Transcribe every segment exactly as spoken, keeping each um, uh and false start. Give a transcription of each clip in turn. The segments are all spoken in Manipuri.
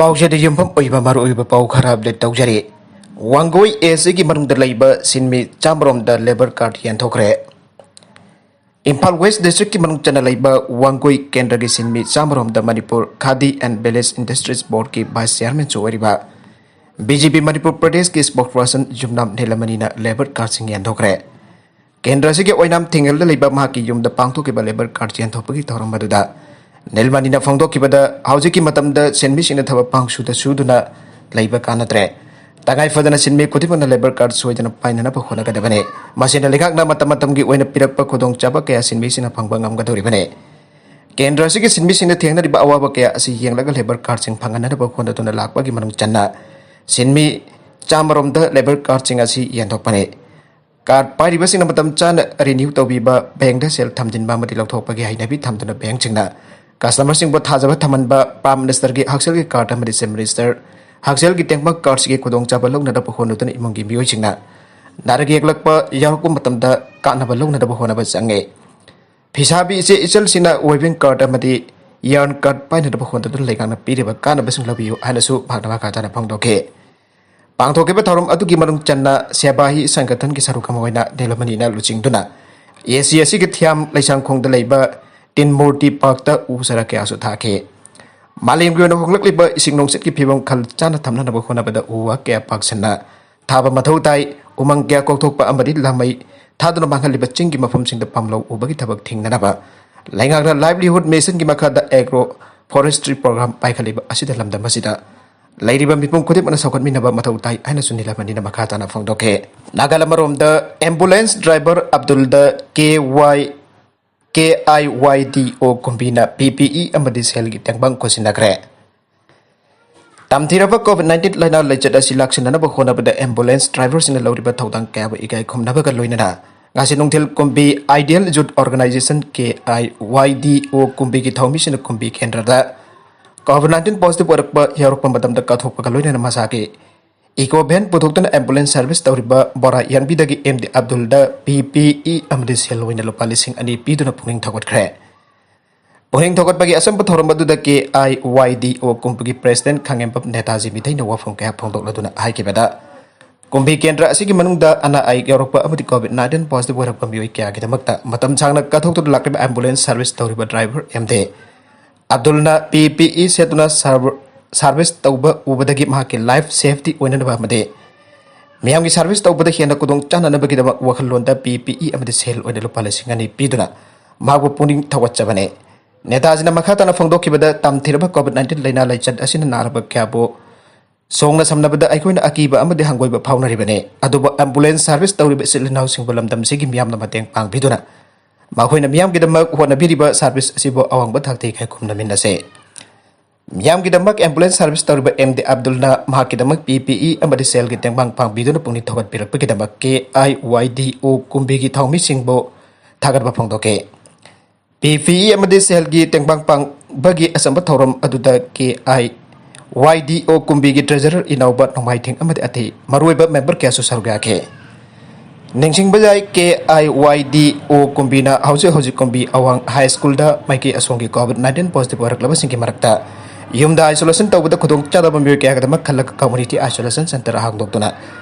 ꯄꯥꯎꯁꯦꯗ ꯌꯨꯝꯐꯝ ꯑꯣꯏꯕ ꯃꯔꯨꯑꯣꯏꯕ ꯄꯥꯎ ꯈꯔ ꯑꯞꯗꯦꯠ ꯇꯧꯖꯔꯤ꯫ ꯋꯥꯡꯒꯣꯏ ꯑꯦꯁ ꯁꯤꯒꯤ ꯃꯅꯨꯡꯗ ꯂꯩꯕ ꯁꯤꯟꯃꯤ ꯆꯥꯝꯃꯔꯣꯝꯗ ꯂꯦꯕꯔ ꯀꯥꯔꯗ ꯌꯦꯟꯊꯣꯛꯈ꯭ꯔꯦ꯫ ꯏꯝꯐꯥꯜ ꯋꯦꯁ ꯗꯤꯁꯇ꯭ꯔꯤꯛꯀꯤ ꯃꯅꯨꯡ ꯆꯟꯅ ꯂꯩꯕ ꯋꯥꯡꯒꯣꯏ ꯀꯦꯟꯗ꯭ꯔꯒꯤ ꯁꯤꯟꯃꯤ ꯆꯥꯝꯃꯔꯣꯝꯗ Manipur Khadi and village industries ꯕꯣꯔꯗꯀꯤ ꯚꯥꯏꯁ ꯆꯤꯌꯥꯔꯃꯦꯟꯁꯨ ꯑꯣꯏꯔꯤꯕ ꯕꯤ ꯖꯦ ꯄꯤ ꯃꯅꯤꯄꯨꯔ ꯄ꯭ꯔꯗꯦꯁꯀꯤ ꯁ꯭ꯄꯣꯛꯁ ꯄꯔꯁꯟ ꯌꯨꯝꯅꯥꯝ ꯅꯤꯂꯃꯅꯤꯅ ꯂꯦꯕꯔ ꯀꯥꯔꯗꯁꯤꯡ ꯌꯦꯟꯊꯣꯛꯈ꯭ꯔꯦ꯫ ꯀꯦꯟꯗ꯭ꯔ ꯑꯁꯤꯒꯤ ꯑꯣꯏꯅꯥꯝ ꯊꯤꯡꯉꯦꯜꯗ ꯂꯩꯕ ꯃꯍꯥꯛꯀꯤ ꯌꯨꯝꯗ ꯄꯥꯡꯊꯣꯛꯈꯤꯕ ꯂꯦꯕꯔ ꯀꯥꯔꯗ ꯌꯦꯟꯊꯣꯛꯄꯒꯤ ꯊꯧꯔꯝ ꯑꯗꯨꯗ ꯅꯤꯜꯃꯅꯤꯅ ꯐꯣꯡꯗꯣꯛꯈꯤꯕꯗ, ꯍꯧꯖꯤꯛꯀꯤ ꯃꯇꯝꯗ ꯁꯤꯟꯃꯤꯁꯤꯡꯅ ꯊꯕꯛ ꯄꯥꯡꯁꯨꯗ ꯁꯨꯗꯨꯅ ꯂꯩꯕ ꯀꯥꯟꯅꯗ꯭ꯔꯦ꯫ ꯇꯉꯥꯏ ꯐꯗꯅ ꯁꯤꯟꯃꯤ ꯈꯨꯗꯤꯡꯃꯛꯅ ꯂꯦꯕꯔ ꯀꯥꯔꯗ ꯁꯣꯏꯗꯅ ꯄꯥꯏꯅꯅꯕ ꯍꯣꯠꯅꯒꯗꯕꯅꯤ꯫ ꯃꯁꯤꯅ ꯂꯩꯉꯥꯛꯅ ꯃꯇꯝ ꯃꯇꯝꯒꯤ ꯑꯣꯏꯅ ꯄꯤꯔꯛꯄ ꯈꯨꯗꯣꯡꯆꯥꯕ ꯀꯌꯥ ꯁꯤꯟꯃꯤꯁꯤꯡꯅ ꯐꯪꯕ ꯉꯝꯒꯗꯧꯔꯤꯕꯅꯤ꯫ ꯀꯦꯟꯗ꯭ꯔ ꯑꯁꯤꯒꯤ ꯁꯤꯟꯃꯤꯁꯤꯡꯅ ꯊꯦꯡꯅꯔꯤꯕ ꯑꯋꯥꯕ ꯀꯌꯥ ꯑꯁꯤ ꯌꯦꯡꯂꯒ ꯂꯦꯕꯔ ꯀꯥꯔꯗꯁꯤꯡ ꯐꯪꯍꯟꯅꯅꯕ ꯍꯣꯠꯅꯗꯨꯅ ꯂꯥꯛꯄꯒꯤ ꯃꯅꯨꯡ ꯆꯟꯅ ꯁꯤꯟꯃꯤ ꯆꯥꯝꯃꯔꯣꯝꯗ ꯂꯦꯕꯔ ꯀꯥꯔꯗꯁꯤꯡ ꯑꯁꯤ ꯌꯦꯟꯊꯣꯛꯄꯅꯤ꯫ ꯀꯥꯔꯗ ꯄꯥꯏꯔꯤꯕꯁꯤꯡꯅ ꯃꯇꯝ ꯆꯥꯅ ꯔꯤꯅ꯭ꯌꯨ ꯇꯧꯕꯤꯕ, ꯕꯦꯡꯗ ꯁꯦꯜ ꯊꯝꯖꯤꯟꯕ ꯑꯃꯗꯤ ꯂꯧꯊꯣꯛꯄꯒꯤ ꯍꯩꯅꯕꯤ ꯊꯝꯗꯨꯅ ꯕꯦꯡꯁꯤꯡꯅ ꯀꯁꯇꯃꯔꯁꯤꯡꯕꯨ ꯊꯥꯖꯕ ꯊꯝꯍꯟꯕ, ꯄ꯭ꯔꯥꯏꯝ ꯃꯤꯅꯤꯁꯇꯔꯒꯤ ꯍꯛꯁꯦꯜꯒꯤ ꯀꯥꯔꯗ ꯑꯃꯗꯤ ꯆꯤꯐ ꯃꯤꯅꯤꯁꯇꯔ ꯍꯛꯁꯦꯜꯒꯤ ꯇꯦꯡꯕꯥꯡ ꯀꯥꯔꯗꯁꯤꯒꯤ ꯈꯨꯗꯣꯡꯆꯥꯕ ꯂꯧꯅꯅꯕ ꯍꯣꯠꯅꯗꯨꯅ ꯏꯃꯨꯡꯒꯤ ꯃꯤꯑꯣꯏꯁꯤꯡꯅ ꯅꯥꯔꯛ ꯌꯦꯛꯂꯛꯄ ꯌꯥꯎꯔꯛꯄ ꯃꯇꯝꯗ ꯀꯥꯟꯅꯕ ꯂꯧꯅꯅꯕ ꯍꯣꯠꯅꯕ ꯆꯪꯉꯤ꯫ ꯐꯤꯁꯥꯕꯤ ꯏꯆꯦ ꯏꯆꯜꯁꯤꯡꯅ ꯋꯦꯕꯤꯡ ꯀꯥꯔꯗ ꯑꯃꯗꯤ ꯌꯥꯔꯟ ꯀꯥꯔꯗ ꯄꯥꯏꯅꯅꯕ ꯍꯣꯠꯅꯗꯨꯅ ꯂꯩꯉꯥꯛꯅ ꯄꯤꯔꯤꯕ ꯀꯥꯟꯅꯕꯁꯤꯡ ꯂꯧꯕꯤꯌꯨ ꯍꯥꯏꯅꯁꯨ ꯃꯍꯥꯛꯅ ꯃꯈꯥ ꯇꯥꯅ ꯐꯣꯡꯗꯣꯛꯈꯤ꯫ ꯄꯥꯡꯊꯣꯛꯈꯤꯕ ꯊꯧꯔꯝ ꯑꯗꯨꯒꯤ ꯃꯅꯨꯡ ꯆꯟꯅ ꯁꯦꯕꯥꯍꯤ ꯁꯪꯒꯊꯟꯒꯤ ꯁꯔꯨꯛ ꯑꯃ ꯑꯣꯏꯅ ꯅꯤꯂꯃꯅꯤꯅ ꯂꯨꯆꯤꯡꯗꯨꯅ ꯑꯦ ꯁꯤ ꯑꯁꯤꯒꯤ ꯊꯤꯌꯥꯝ ꯂꯩꯁꯥꯡꯈꯣꯡꯗ ꯂꯩꯕ ꯇꯤꯟ ꯃꯨꯔꯇꯤ ꯄꯥꯔꯛꯇ ꯎ ꯆꯥꯔꯥ ꯀꯌꯥꯁꯨ ꯊꯥꯈꯤ꯫ ꯃꯥꯂꯦꯝꯒꯤ ꯑꯣꯏꯅ ꯍꯣꯡꯂꯛꯂꯤꯕ ꯏꯁꯤꯡ ꯅꯨꯡꯁꯤꯠꯀꯤ ꯐꯤꯕꯝ ꯈꯜ ꯆꯥꯅ ꯊꯝꯅꯅꯕ ꯍꯣꯠꯅꯕꯗ ꯎ ꯋꯥ ꯀꯌꯥ ꯄꯥꯛꯁꯟꯅ ꯊꯥꯕ ꯃꯊꯧ ꯇꯥꯏ꯫ ꯎꯃꯪ ꯀꯌꯥ ꯀꯣꯛꯊꯣꯛꯄ ꯑꯃꯗꯤ ꯂꯥꯃꯩ ꯊꯥꯗꯨꯅ ꯃꯥꯡꯍꯜꯂꯤꯕ ꯆꯤꯡꯒꯤ ꯃꯐꯝꯁꯤꯡꯗ ꯄꯥꯝꯂꯧ ꯎꯕꯒꯤ ꯊꯕꯛ ꯊꯤꯡꯅꯅꯕ ꯂꯩꯉꯥꯛꯅ ꯂꯥꯏꯚꯂꯤꯍꯨꯗ ꯃꯤꯁꯟꯒꯤ ꯃꯈꯥꯗ ꯑꯦꯒ꯭ꯔꯣ ꯐꯣꯔꯦꯁꯇ꯭ꯔꯤ ꯄ꯭ꯔꯣꯒ꯭ꯔꯥꯝ ꯄꯥꯏꯈꯠꯂꯤꯕ ꯑꯁꯤꯗ ꯂꯝꯗꯝ ꯑꯁꯤꯗ ꯂꯩꯔꯤꯕ ꯃꯤꯄꯨꯝ ꯈꯨꯗꯤꯡꯃꯛꯅ ꯆꯥꯎꯈꯠꯃꯤꯟꯅꯕ ꯃꯊꯧ ꯇꯥꯏ ꯍꯥꯏꯅꯁꯨ ꯅꯤꯂꯃꯅꯤꯅ ꯃꯈꯥ ꯇꯥꯅ ꯐꯣꯡꯗꯣꯛꯈꯤ꯫ ꯅꯥꯒꯥꯂꯦꯟ ꯑꯃꯔꯣꯝꯗ ꯑꯦꯝꯕꯨꯂꯦꯟꯁ ꯗ꯭ꯔꯥꯏꯚꯔ ꯑꯕꯗꯨꯜꯗ ꯀꯦ ꯋꯥꯏ, ꯀꯦ ꯑꯥꯏ ꯋꯥꯏ ꯗꯤ ꯑꯣ ꯀꯨꯝꯕꯤꯅ ꯄꯤ ꯄꯤ ꯏ ꯑꯃꯗꯤ ꯁꯦꯜꯒꯤ ꯇꯦꯡꯕꯥꯡ ꯈꯨꯠꯁꯤꯟꯅꯈ꯭ꯔꯦ꯫ ꯇꯝꯊꯤꯔꯕ ꯀꯣꯚꯤꯗ ꯅꯥꯏꯟꯇꯤꯟ ꯂꯥꯏꯅꯥ ꯂꯥꯏꯆꯠ ꯑꯁꯤ ꯂꯥꯛꯁꯤꯟꯅꯅꯕ ꯍꯣꯠꯅꯕꯗ ꯑꯦꯝꯕꯨꯂꯦꯟꯁ ꯗ꯭ꯔꯥꯏꯚꯔꯁꯤꯡꯅ ꯂꯧꯔꯤꯕ ꯊꯧꯗꯥꯡ ꯀꯌꯥꯕꯨ ꯏꯀꯥꯏ ꯈꯨꯝꯅꯕꯒ ꯂꯣꯏꯅꯅ ꯉꯁꯤ ꯅꯨꯡꯊꯤꯜ ꯀꯨꯝꯕꯤ ꯑꯥꯏꯗꯤꯌꯦꯜ ꯌꯨꯠ ꯑꯣꯔꯒꯅꯥꯏꯖꯦꯁꯟ, ꯀꯦ ꯑꯥꯏ ꯋꯥꯏ ꯗꯤ ꯑꯣ ꯀꯨꯝꯕꯤꯒꯤ ꯊꯧꯃꯤꯁꯤꯡꯅ ꯀꯨꯝꯕꯤ ꯀꯦꯟꯗ꯭ꯔꯗ ꯀꯣꯚꯤꯗ ꯅꯥꯏꯟꯇꯤꯟ ꯄꯣꯖꯤꯇꯤꯚ ꯑꯣꯏꯔꯛꯄ ꯌꯥꯎꯔꯛꯄ ꯃꯇꯝꯗ ꯀꯠꯊꯣꯛꯄꯒ ꯂꯣꯏꯅꯅ ꯃꯁꯥꯒꯤ ꯏꯀꯣ ꯚꯦꯟ ꯄꯨꯊꯣꯛꯇꯨꯅ ꯑꯦꯝꯕꯨꯂꯦꯟꯁ ꯁꯔꯚꯤꯁ ꯇꯧꯔꯤꯕ ꯕꯣꯔꯥ ꯌꯥꯟꯕꯤꯗꯒꯤ ꯑꯦꯝ ꯗꯤ ꯑꯕꯗꯨꯜꯗ ꯄꯤ ꯄꯤ ꯏ ꯑꯃꯗꯤ ꯁꯦꯜ ꯑꯣꯏꯅ ꯂꯨꯄꯥ ꯂꯤꯁꯤꯡ ꯑꯅꯤ ꯄꯤꯗꯨꯅ ꯄꯨꯛꯅꯤꯡ ꯊꯧꯒꯠꯈ꯭ꯔꯦ꯫ ꯄꯨꯛꯅꯤꯡ ꯊꯧꯒꯠꯄꯒꯤ ꯑꯆꯝꯕ ꯊꯧꯔꯝ ꯑꯗꯨꯗ ꯀꯦ ꯑꯥꯏ ꯋꯥꯏ ꯗꯤ ꯑꯣ ꯀꯨꯝꯕꯒꯤ ꯄ꯭ꯔꯦꯁꯤꯗꯦꯟꯠ ꯈꯥꯉꯦꯝꯕꯝ ꯅꯦꯇꯥꯖꯤ ꯃꯤꯇꯩꯅ ꯋꯥꯐꯝ ꯀꯌꯥ ꯐꯣꯡꯗꯣꯛꯂꯗꯨꯅ ꯍꯥꯏꯈꯤꯕꯗ, ꯀꯨꯝꯕꯤ ꯀꯦꯟꯗ꯭ꯔ ꯑꯁꯤꯒꯤ ꯃꯅꯨꯡꯗ ꯑꯅꯥ ꯑꯌꯦꯛ ꯌꯥꯎꯔꯛꯄ ꯑꯃꯗꯤ ꯀꯣꯚꯤꯗ ꯅꯥꯏꯟꯇꯤꯟ ꯄꯣꯖꯤꯇꯤꯚ ꯑꯣꯏꯔꯛꯄ ꯃꯤꯑꯣꯏ ꯀꯌꯥꯒꯤꯗꯃꯛꯇ ꯃꯇꯝ ꯁꯥꯡꯅ ꯀꯠꯊꯣꯛꯇꯨꯅ ꯂꯥꯛꯂꯤꯕ ꯑꯦꯝꯕꯨꯂꯦꯟꯁ ꯁꯥꯔꯚꯤꯁ ꯇꯧꯔꯤꯕ ꯗ꯭ꯔꯥꯏꯚꯔ ꯑꯦꯝ ꯗꯦ ꯑꯕꯗꯨꯜꯅ ꯄꯤ ꯄꯤ ꯏ ꯁꯦꯠꯇꯨꯅ ꯁꯥꯔꯚ-, ꯁꯥꯔꯚꯤꯁ ꯇꯧꯕ ꯎꯕꯗꯒꯤ ꯃꯍꯥꯛꯀꯤ ꯂꯥꯏꯐ ꯁꯦꯐꯇꯤ ꯑꯣꯏꯅꯅꯕ ꯑꯃꯗꯤ ꯃꯤꯌꯥꯝꯒꯤ ꯁꯥꯔꯚꯤꯁ ꯇꯧꯕꯗ ꯍꯦꯟꯅ ꯈꯨꯗꯣꯡ ꯆꯥꯅꯅꯕꯒꯤꯗꯃꯛ ꯋꯥꯈꯜꯂꯣꯟꯗ ꯄꯤ ꯄꯤ ꯏ ꯑꯃꯗꯤ ꯁꯦꯜ ꯑꯣꯏꯅ ꯂꯨꯄꯥ ꯂꯤꯁꯤꯡ ꯑꯅꯤ ꯄꯤꯗꯨꯅ ꯃꯍꯥꯛꯄꯨ ꯄꯨꯛꯅꯤꯡ ꯊꯧꯒꯠꯆꯕꯅꯤ꯫ ꯅꯦꯇꯥꯖꯤꯅ ꯃꯈꯥ ꯇꯥꯅ ꯐꯣꯡꯗꯣꯛꯈꯤꯕꯗ, ꯇꯝꯊꯤꯔꯕ ꯀꯣꯚꯤꯗ ꯅꯥꯏꯟꯇꯤꯟ ꯂꯥꯏꯅꯥ ꯂꯥꯏꯆꯠ ꯑꯁꯤꯅ ꯅꯥꯔꯕ ꯀꯌꯥꯕꯨ ꯁꯣꯛꯅ ꯁꯝꯅꯕꯗ ꯑꯩꯈꯣꯏꯅ ꯑꯀꯤꯕ ꯑꯃꯗꯤ ꯍꯪꯒꯣꯏꯕ ꯐꯥꯎꯅꯔꯤꯕꯅꯤ꯫ ꯑꯗꯨꯕꯨ ꯑꯦꯝꯕꯨꯂꯦꯟꯁ ꯁꯥꯔꯚꯤꯁ ꯇꯧꯔꯤꯕ ꯏꯆꯤꯜ ꯏꯅꯥꯎꯁꯤꯡꯕꯨ ꯂꯝꯗꯝꯁꯤꯒꯤ ꯃꯤꯌꯥꯝꯅ ꯃꯇꯦꯡ ꯄꯥꯡꯕꯤꯗꯨꯅ ꯃꯈꯣꯏꯅ ꯃꯤꯌꯥꯝꯒꯤꯗꯃꯛ ꯍꯣꯠꯅꯕꯤꯔꯤꯕ ꯁꯥꯔꯚꯤꯁ ꯑꯁꯤꯕꯨ ꯑꯋꯥꯡꯕ ꯊꯥꯛꯇ ꯏꯀꯥꯏ ꯈꯨꯝꯅꯃꯤꯟꯅꯁꯤ꯫ ꯃꯤꯌꯥꯝꯒꯤꯗꯃꯛ ꯑꯦꯝꯕꯨꯂꯦꯟꯁ ꯁꯥꯔꯚꯤꯁ ꯇꯧꯔꯤꯕ ꯑꯦꯝ ꯗꯤ ꯑꯕꯗꯨꯜꯅ ꯃꯍꯥꯛꯀꯤꯗꯃꯛ ꯄꯤ ꯄꯤ ꯏ ꯑꯃꯗꯤ ꯁꯦꯜꯒꯤ ꯇꯦꯡꯕꯥꯡ ꯄꯥꯡꯕꯤꯗꯨꯅ ꯄꯨꯛꯅꯤꯡ ꯊꯧꯒꯠꯄꯤꯔꯛꯄꯒꯤꯗꯃꯛ ꯀꯦ ꯑꯥꯏ ꯋꯥꯏ ꯗꯤ ꯑꯣ ꯀꯨꯝꯕꯤꯒꯤ ꯊꯧꯃꯤꯁꯤꯡꯕꯨ ꯊꯥꯒꯠꯄ ꯐꯣꯡꯗꯣꯛꯈꯤ꯫ ꯄꯤ ꯄꯤ ꯏ ꯑꯃꯗꯤ ꯁꯦꯜꯒꯤ ꯇꯦꯡꯕꯥꯡ ꯄꯥꯡꯕꯒꯤ ꯑꯆꯝꯕ ꯊꯧꯔꯝ ꯑꯗꯨꯗ ꯀꯦ ꯑꯥꯏ ꯋꯥꯏ ꯗꯤ ꯑꯣ ꯀꯨꯝꯕꯤꯒꯤ ꯇ꯭ꯔꯦꯖꯔꯔ ꯏꯅꯥꯎꯕ ꯅꯣꯡꯃꯥꯏꯊꯦꯡ ꯑꯃꯗꯤ ꯑꯇꯩ ꯃꯔꯨꯑꯣꯏꯕ ꯃꯦꯝꯕꯔ ꯀꯌꯥꯁꯨ ꯁꯔꯨꯛ ꯌꯥꯈꯤ꯫ ꯅꯤꯡꯁꯤꯡꯕ ꯌꯥꯏ, ꯀꯦ ꯑꯥꯏ ꯋꯥꯏ ꯗꯤ ꯑꯣ ꯀꯨꯝꯕꯤꯅ ꯍꯧꯖꯤꯛ ꯍꯧꯖꯤꯛ ꯀꯨꯝꯕꯤ ꯑꯋꯥꯡ ꯍꯥꯏ ꯁ꯭ꯀꯨꯜꯗ ꯃꯥꯏꯀꯩ ꯑꯁꯣꯝꯒꯤ ꯀꯣꯚꯤꯗ ꯅꯥꯏꯟꯇꯤꯟ ꯄꯣꯖꯤꯇꯤꯚ ꯑꯣꯏꯔꯛꯂꯕꯁꯤꯡꯒꯤ ꯃꯔꯛꯇ ꯌꯨꯝꯗ ꯑꯥꯏꯁꯣꯂꯦꯁꯟ ꯇꯧꯕꯗ ꯈꯨꯗꯣꯡꯆꯥꯗꯕ ꯃꯤꯑꯣꯏ ꯀꯌꯥꯒꯤꯗꯃꯛ ꯈꯜꯂꯒ ꯀꯝꯃ꯭ꯌꯨꯅꯤꯇꯤ ꯑꯥꯏꯁꯣꯂꯦꯁꯟ ꯁꯦꯟꯇꯔ ꯍꯥꯡꯗꯣꯛꯇꯨꯅ